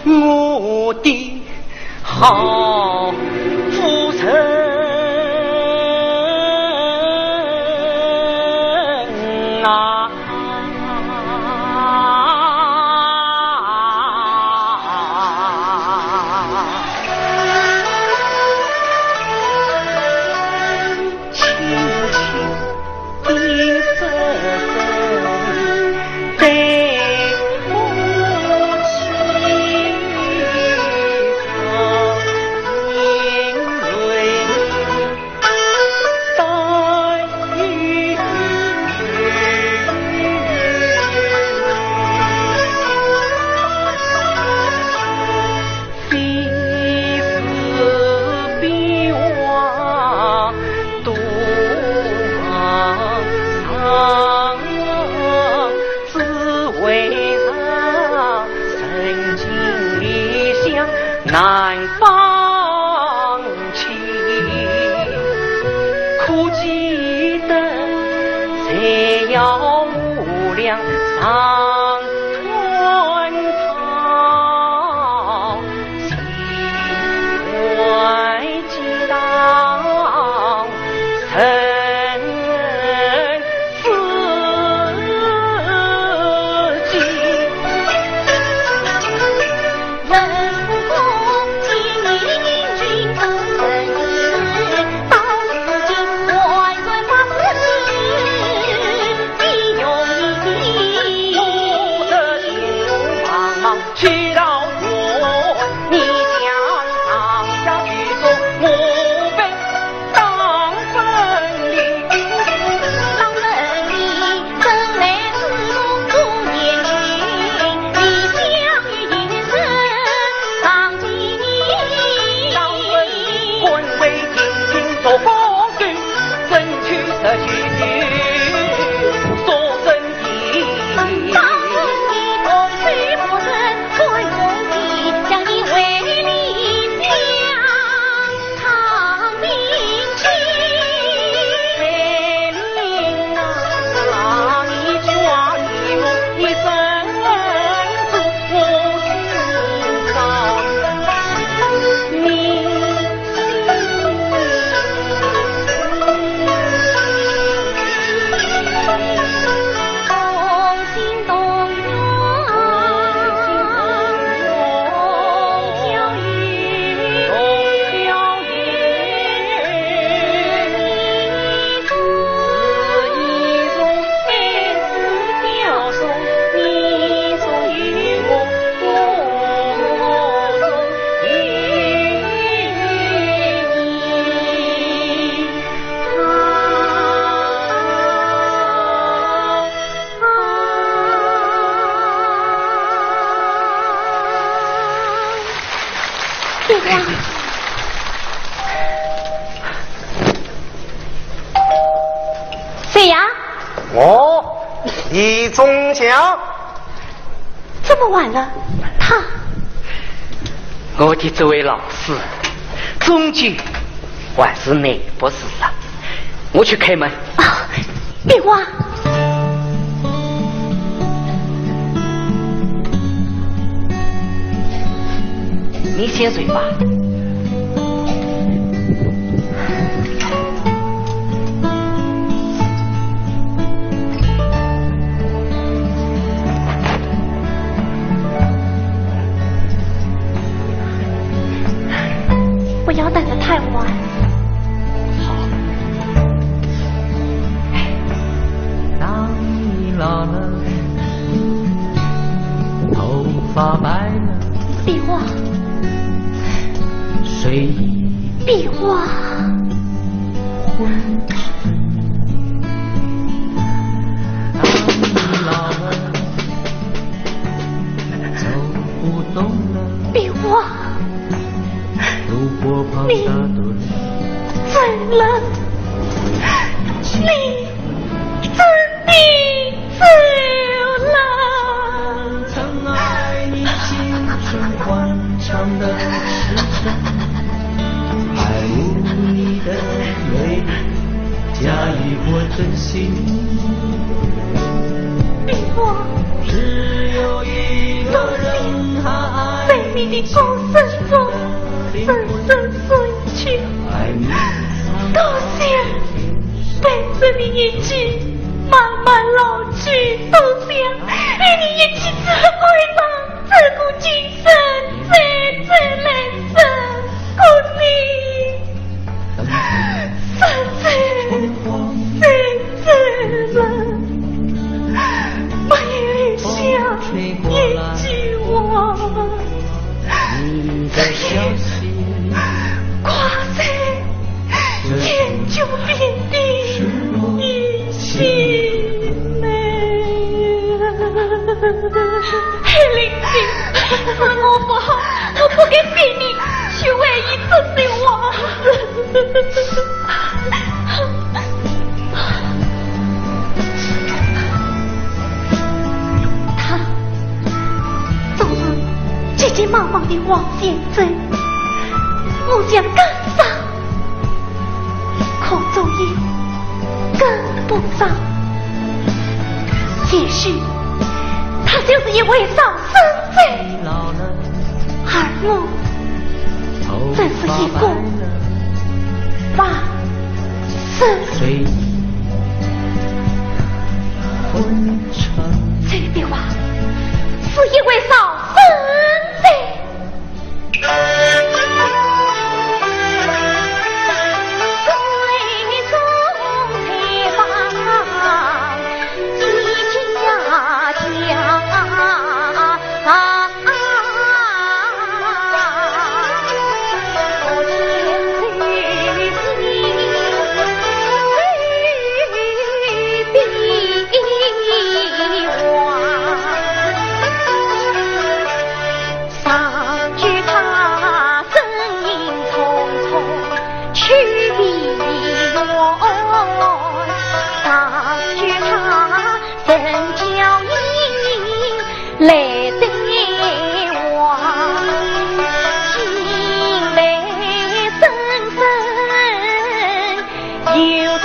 我的好夫人啊。谁呀？我，李忠祥。这么晚了，他……我的这位老师，终究还是耐不住了。我去开门。啊，别慌。你先睡吧。 不要等得太晚。好。当你老了，头发白了，别慌。睡意……别慌。昏沉。当你老了， 走不动了。别慌。如果跑下对……你怎了？你怎地走了？曾爱你青春欢畅的时辰，爱慕你的美丽，假意或真心。别慌。只有一个你的歌声中深深深情。多谢陪着你一起慢慢老去，多谢与你一起走过一趟，走过今生，再走来生，故你。 三岁，三岁了，没有留下一句话。只有挂在眼角边的一行泪。黑灵精，是我不好，我不该逼你去为伊做这话。 他总是急急忙忙地往前走，我想跟上，可总也跟不上。也许他就是一位丧尸。 而我只是一个法师。这个话是一位少生者。 上句他身影匆匆去避雨，下句他身娇盈盈来对望，心内深深有段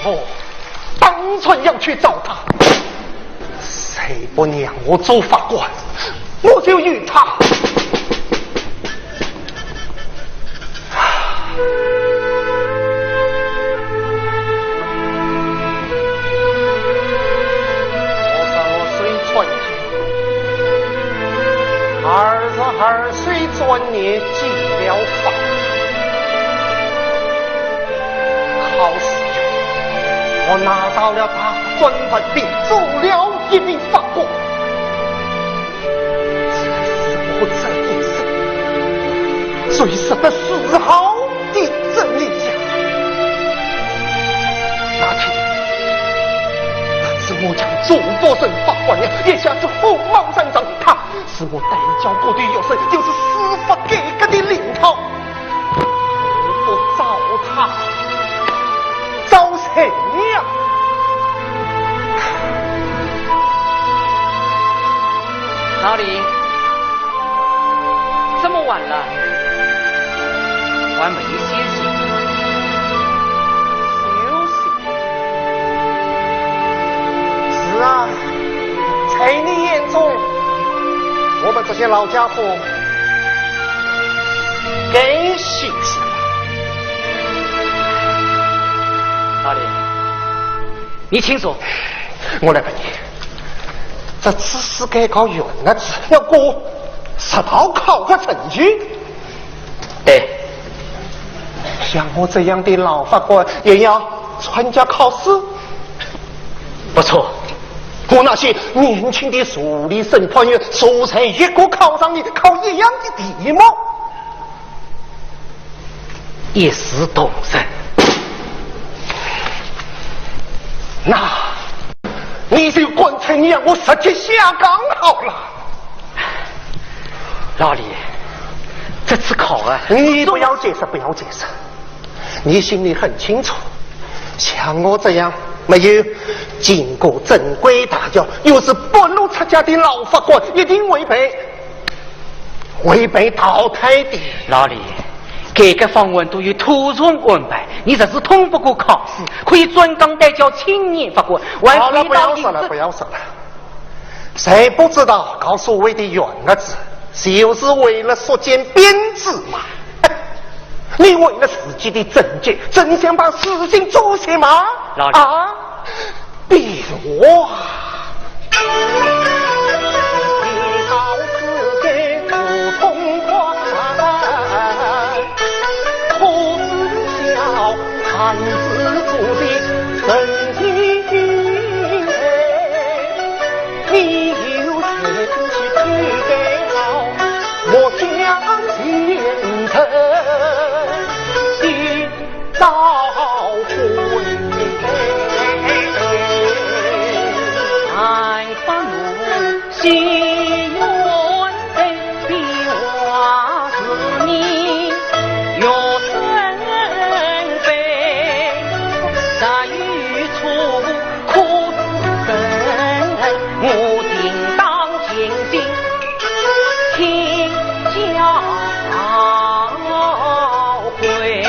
我当然要去找他。谁不让我做法官，我就与他。 我说我虽穿越，二十二岁转年进了法。考试中，我拿到了大专文凭，做了一名法官。 这是我这一生最值得自豪的真理呀！那天，那次我将祝福成法官呀，也像是火冒三丈，她是我带教过的学生，就是司法改革的领头。我不找她，找谁呀？老李，这么晚了，还没有休息？休息？是啊，在你眼中，我们这些老家伙该休息了。老李，你请坐。我来问你，这次是该告冤案子，要过十道考核程序？对。像我这样的老法官也要参加考试？不错。和那些年轻的助理审判员，谁也考上的，考一样的题目。 一视同仁。那，你就干脆让我直接下岗好了。老李，这次考啊，你不要解释，不要解释。你心里很清楚，像我这样没有经过正规大教，又是半路出家的老法官，一定会被 会被淘汰的。老李，改革方案都有特殊安排，你若是通不过考试，可以转岗代教青年法官，还可以到领导。好了，不要说了，不要说了。谁不知道考所谓的冤案子，就是为了缩减编制嘛？你为了自己的政见，真想把事情做些嘛？老李，啊？ 比如啊，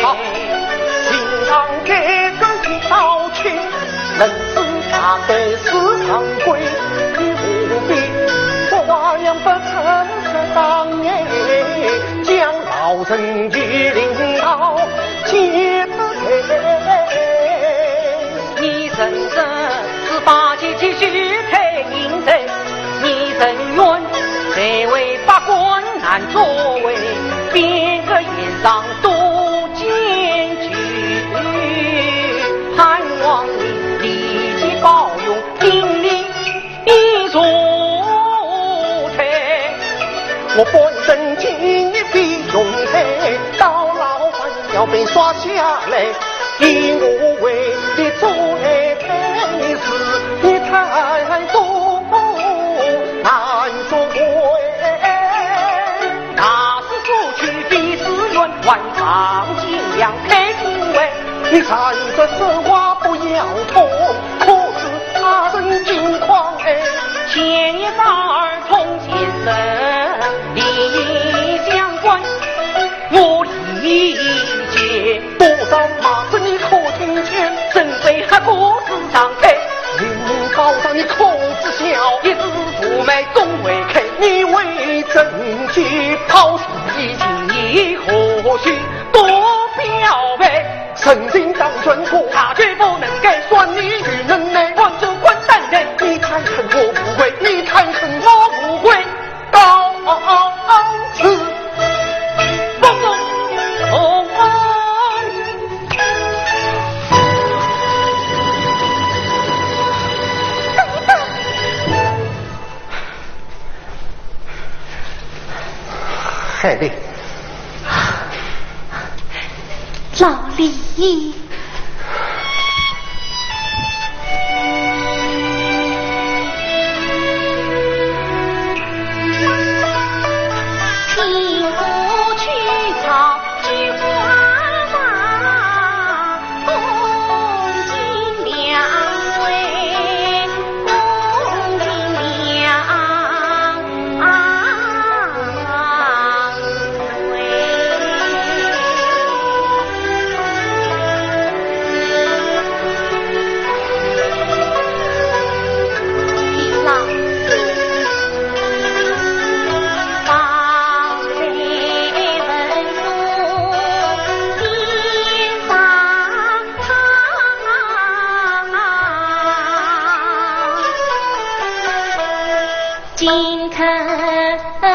好，请上这个一道去，能是大概是常规的无比，我也不曾是当年将老人与领导结得配。你人生是把结局许配应人，你人愿谁为法官难作为，边个演上 多艰巨，盼望你立即保佑，命令你入罪。我本身今日非用罪，到牢还要被刷下来，因我为你做爱配事，你太多难作为。 大势所趋非是远，万丈尽量配金为。你站着说话不要痛，可知他人境况哎。前一番儿童先生理相关，我理解。 多少骂声你可听见？身为黑锅子上开，明明高上你可知晓？一时蹙眉总会开，你为政绩抛弃，你何须多表白？人情当专过，他绝不能改，算你愚能耐，官就官担待，你太恨我不会，你太恨我不会。 到此不容。海丽。老李。今刻来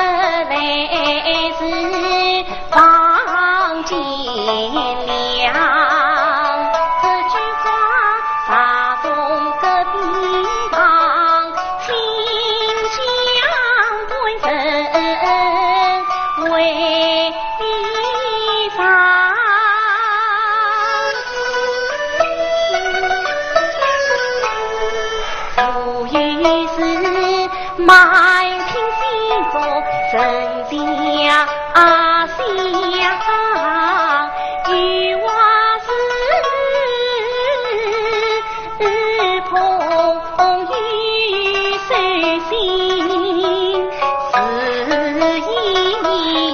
是望见了，这句话打从隔壁堂，清香官人为你唱。 无疑是满庭星座人家香，又或是朋友手心是异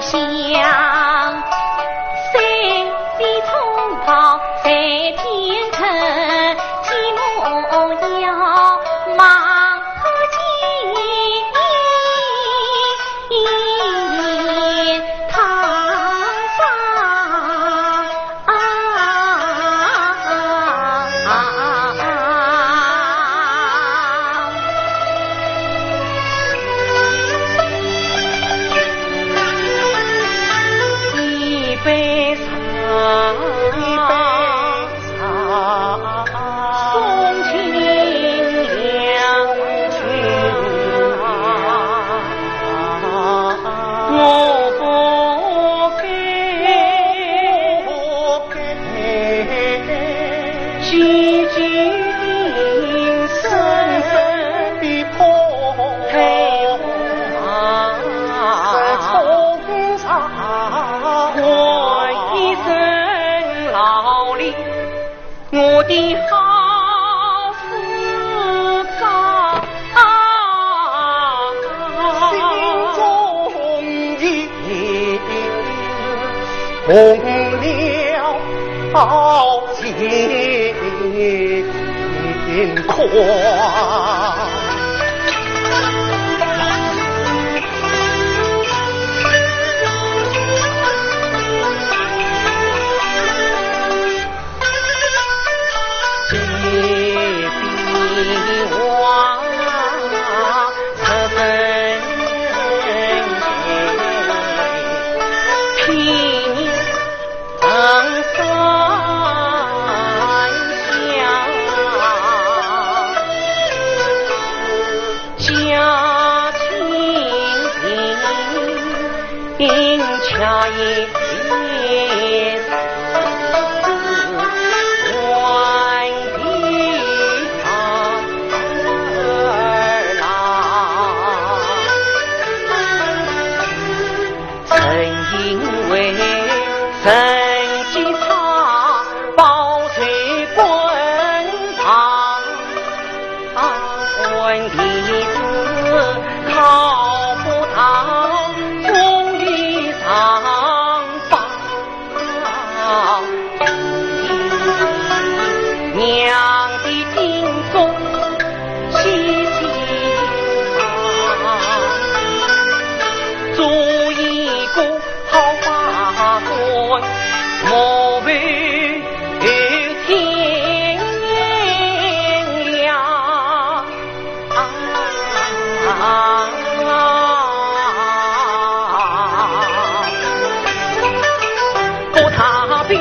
香。三杯冲泡在天客，寂寞摇望。 一杯茶，一杯茶，送清凉君啊。我不该，不该，几经生死的痛，在冲上。我一生劳力， 我的好时光，心中已红了好情况。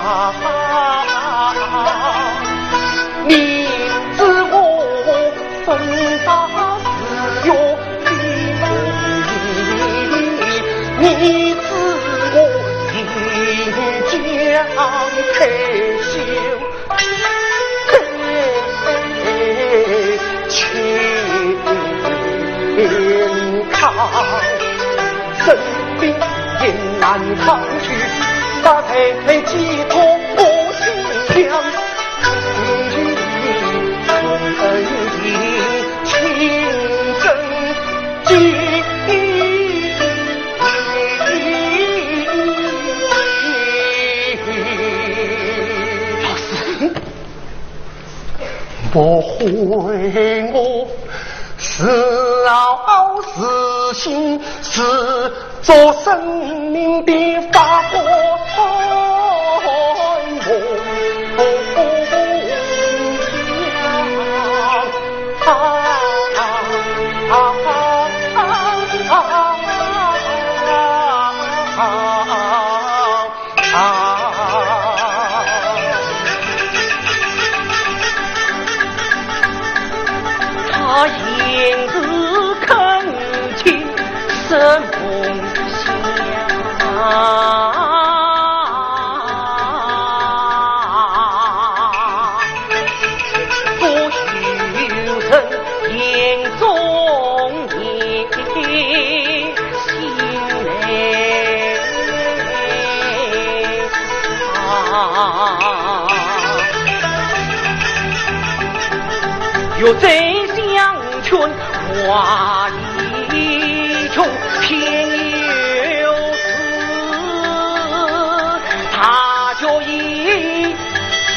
啊，你知我分发是有，你知我情将退休。 老师， 莫非我自傲自信，自作聪明的发火梦想。啊，啊，啊，啊，啊，啊。 啊，他言语恳切是梦想。不许人言中言。 心内啊。欲再相劝，话已穷，偏又是大局已 心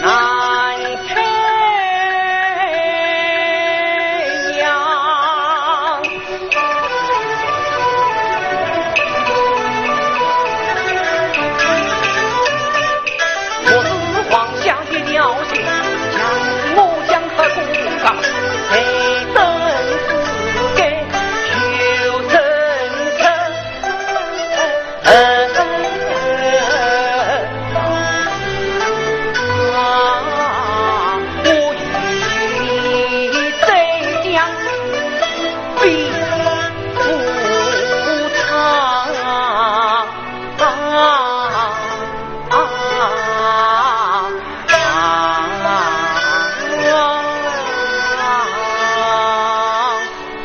难开呀。我是皇下一条心，想我想和公家，谁真是该求真实。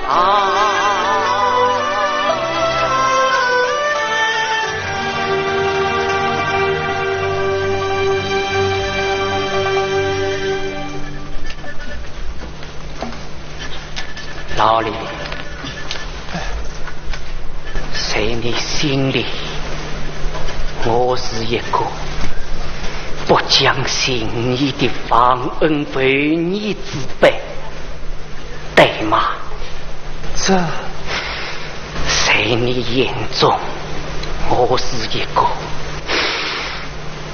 啊，老李，在你心里，我是一个不讲信义的忘恩负义之辈。 对吗？这，在你眼中，我是一个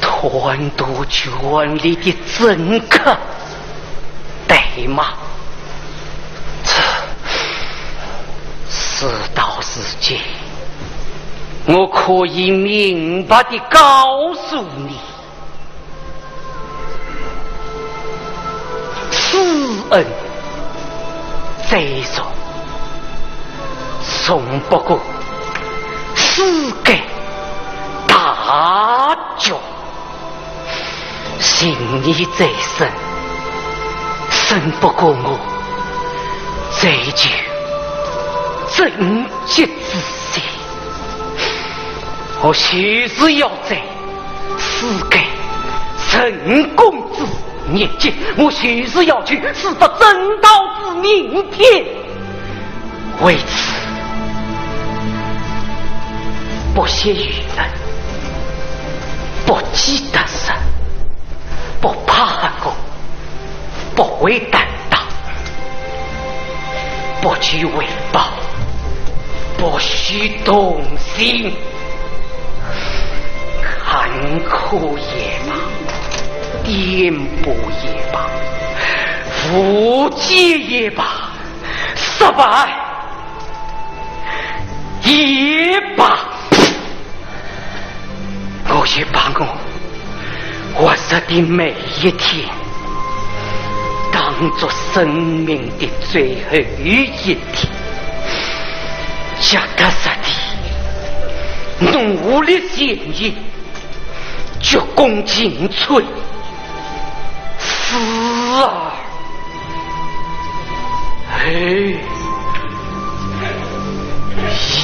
贪图权力的政客，对吗？这，事到如今，我可以明白地告诉你， 此恩再重，重不过世间大局。情义再深，胜不过我追求政绩之心。我就是要在 世间成功之日节，我就是要求世界正道之明天。为此，不屑于人，不计得失，不怕后果， 不畏担当，不求回报，不许动心。坎坷也罢，颠簸也罢，无解也罢，失败一把，我就把我活着的每一天当作生命的最后一天，脚踏实地，努力前行，鞠躬尽瘁。死啊！ 嘿，咦，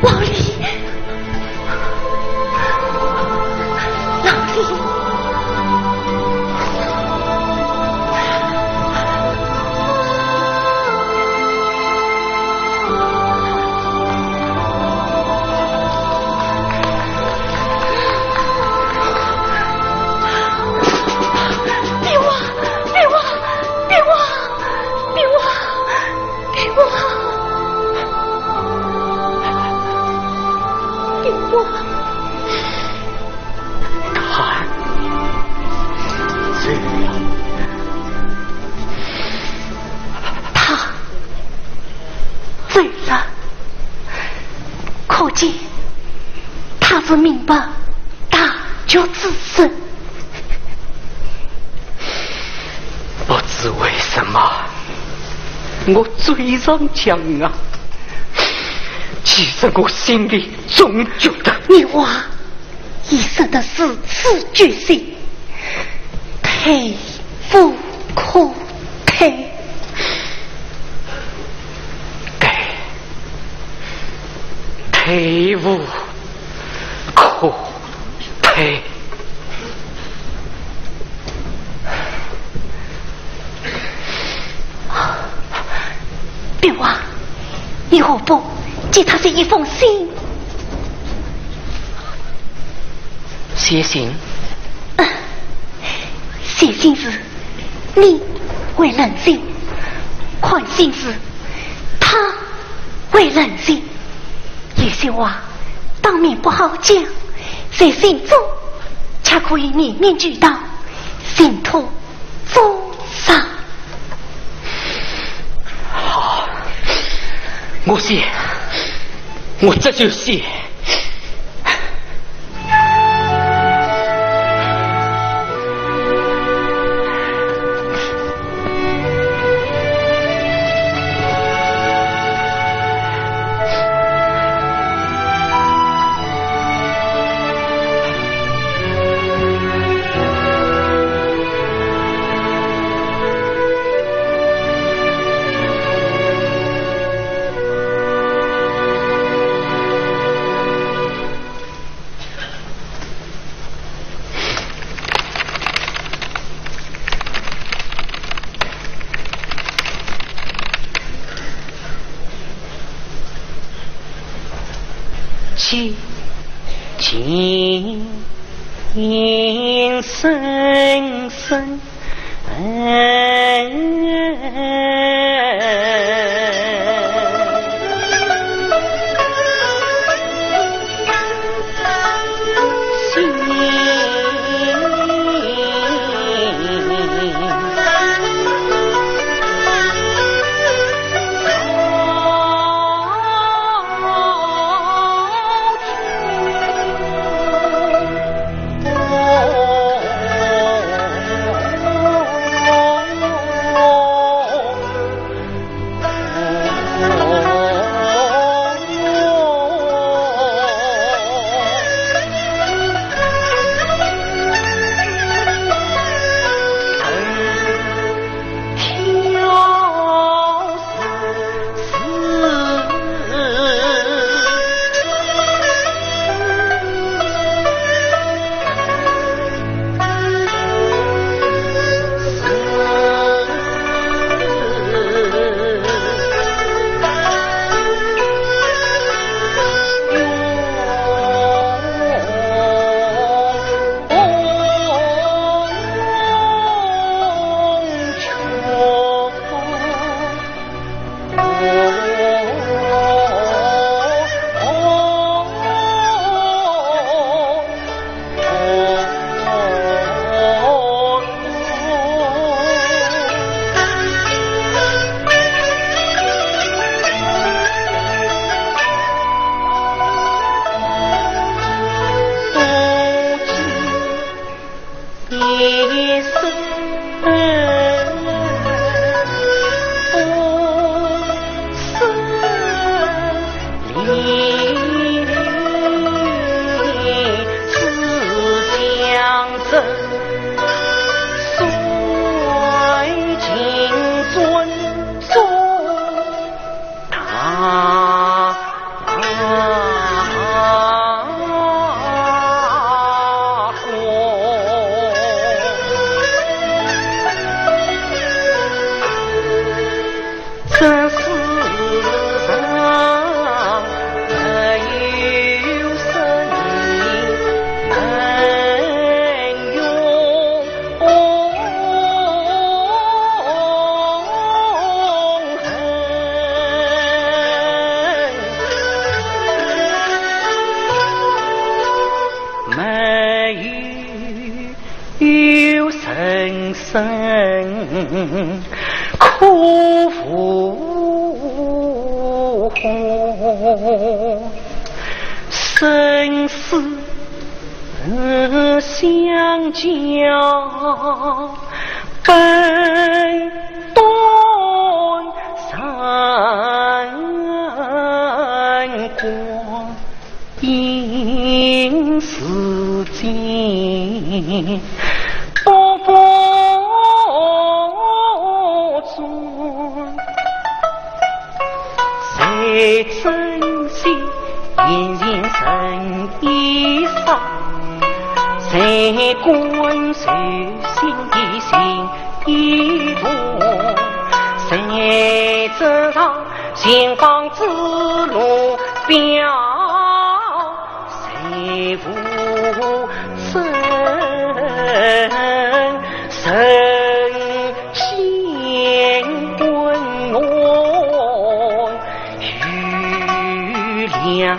王林。 别忘，别忘，别忘，别忘！ 他走了。他走了，可见他是明白大局之人。 不知为什么，我嘴上讲啊，其实我心里总觉得……你话已说得如此决绝，退无可退。对，退无可退。 别忘，你何不给他写一封信？写信？嗯，写信时，你会冷静；看信时，他会冷静。有些话当面不好讲，在信中却可以面面俱到，信托 做啥？好，我写，我这就写。没有人生可负荷，生死相交，本断人过。 应似箭，步步转。谁真心，人人人一伤；谁管谁心的心一痛？谁知道 前方之路标，谁无声？人间温暖，雨凉。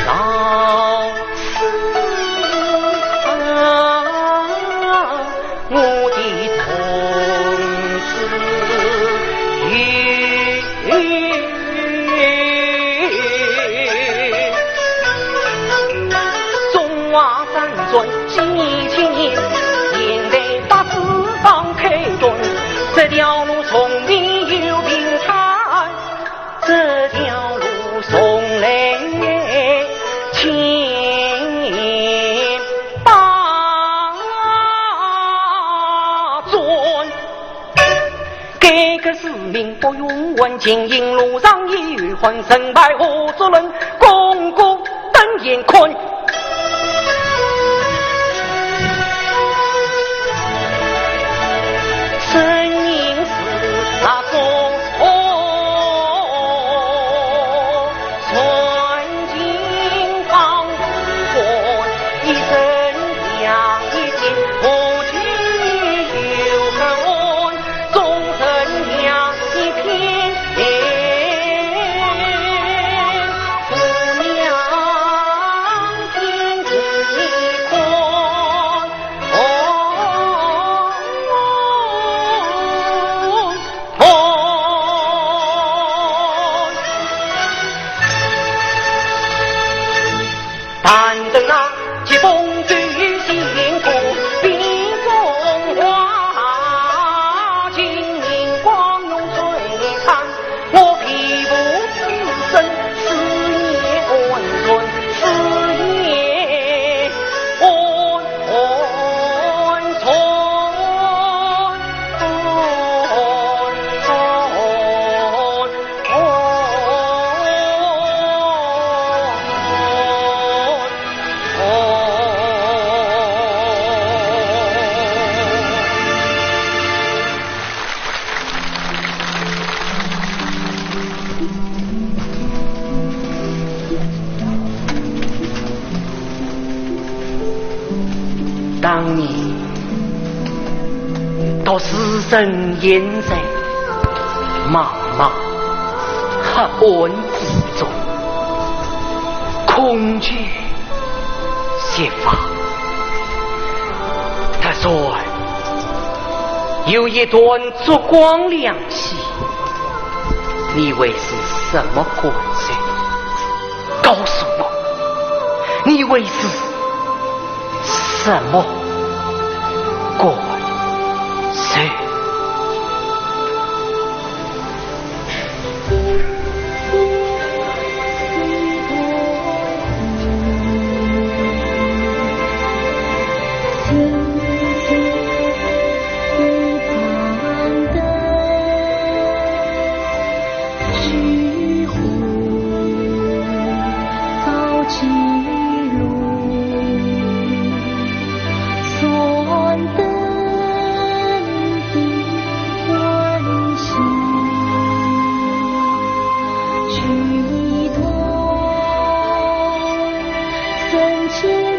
老师啊，我的同志，中华三传 几千年，现代大师方开端，这条路从没有平坦，这条路从来千百转。改革使命不容缓，前行路上也有患，成败何足论，功过 等闲看。生命是那风，穿尽黄昏，一生养一天，何须有恨？ 众生两心平，四面天地一宽。哦，哦，哦。 但等那疾风吹醒过，冰中花，金银光荣璀璨，我皮肤之身，思念万千，思念万千。 当年独自身陷在茫茫黑暗之中，恐惧绝望。突然有一团烛光亮起，你会是什么感受？ 告诉我，你会是什么感受？天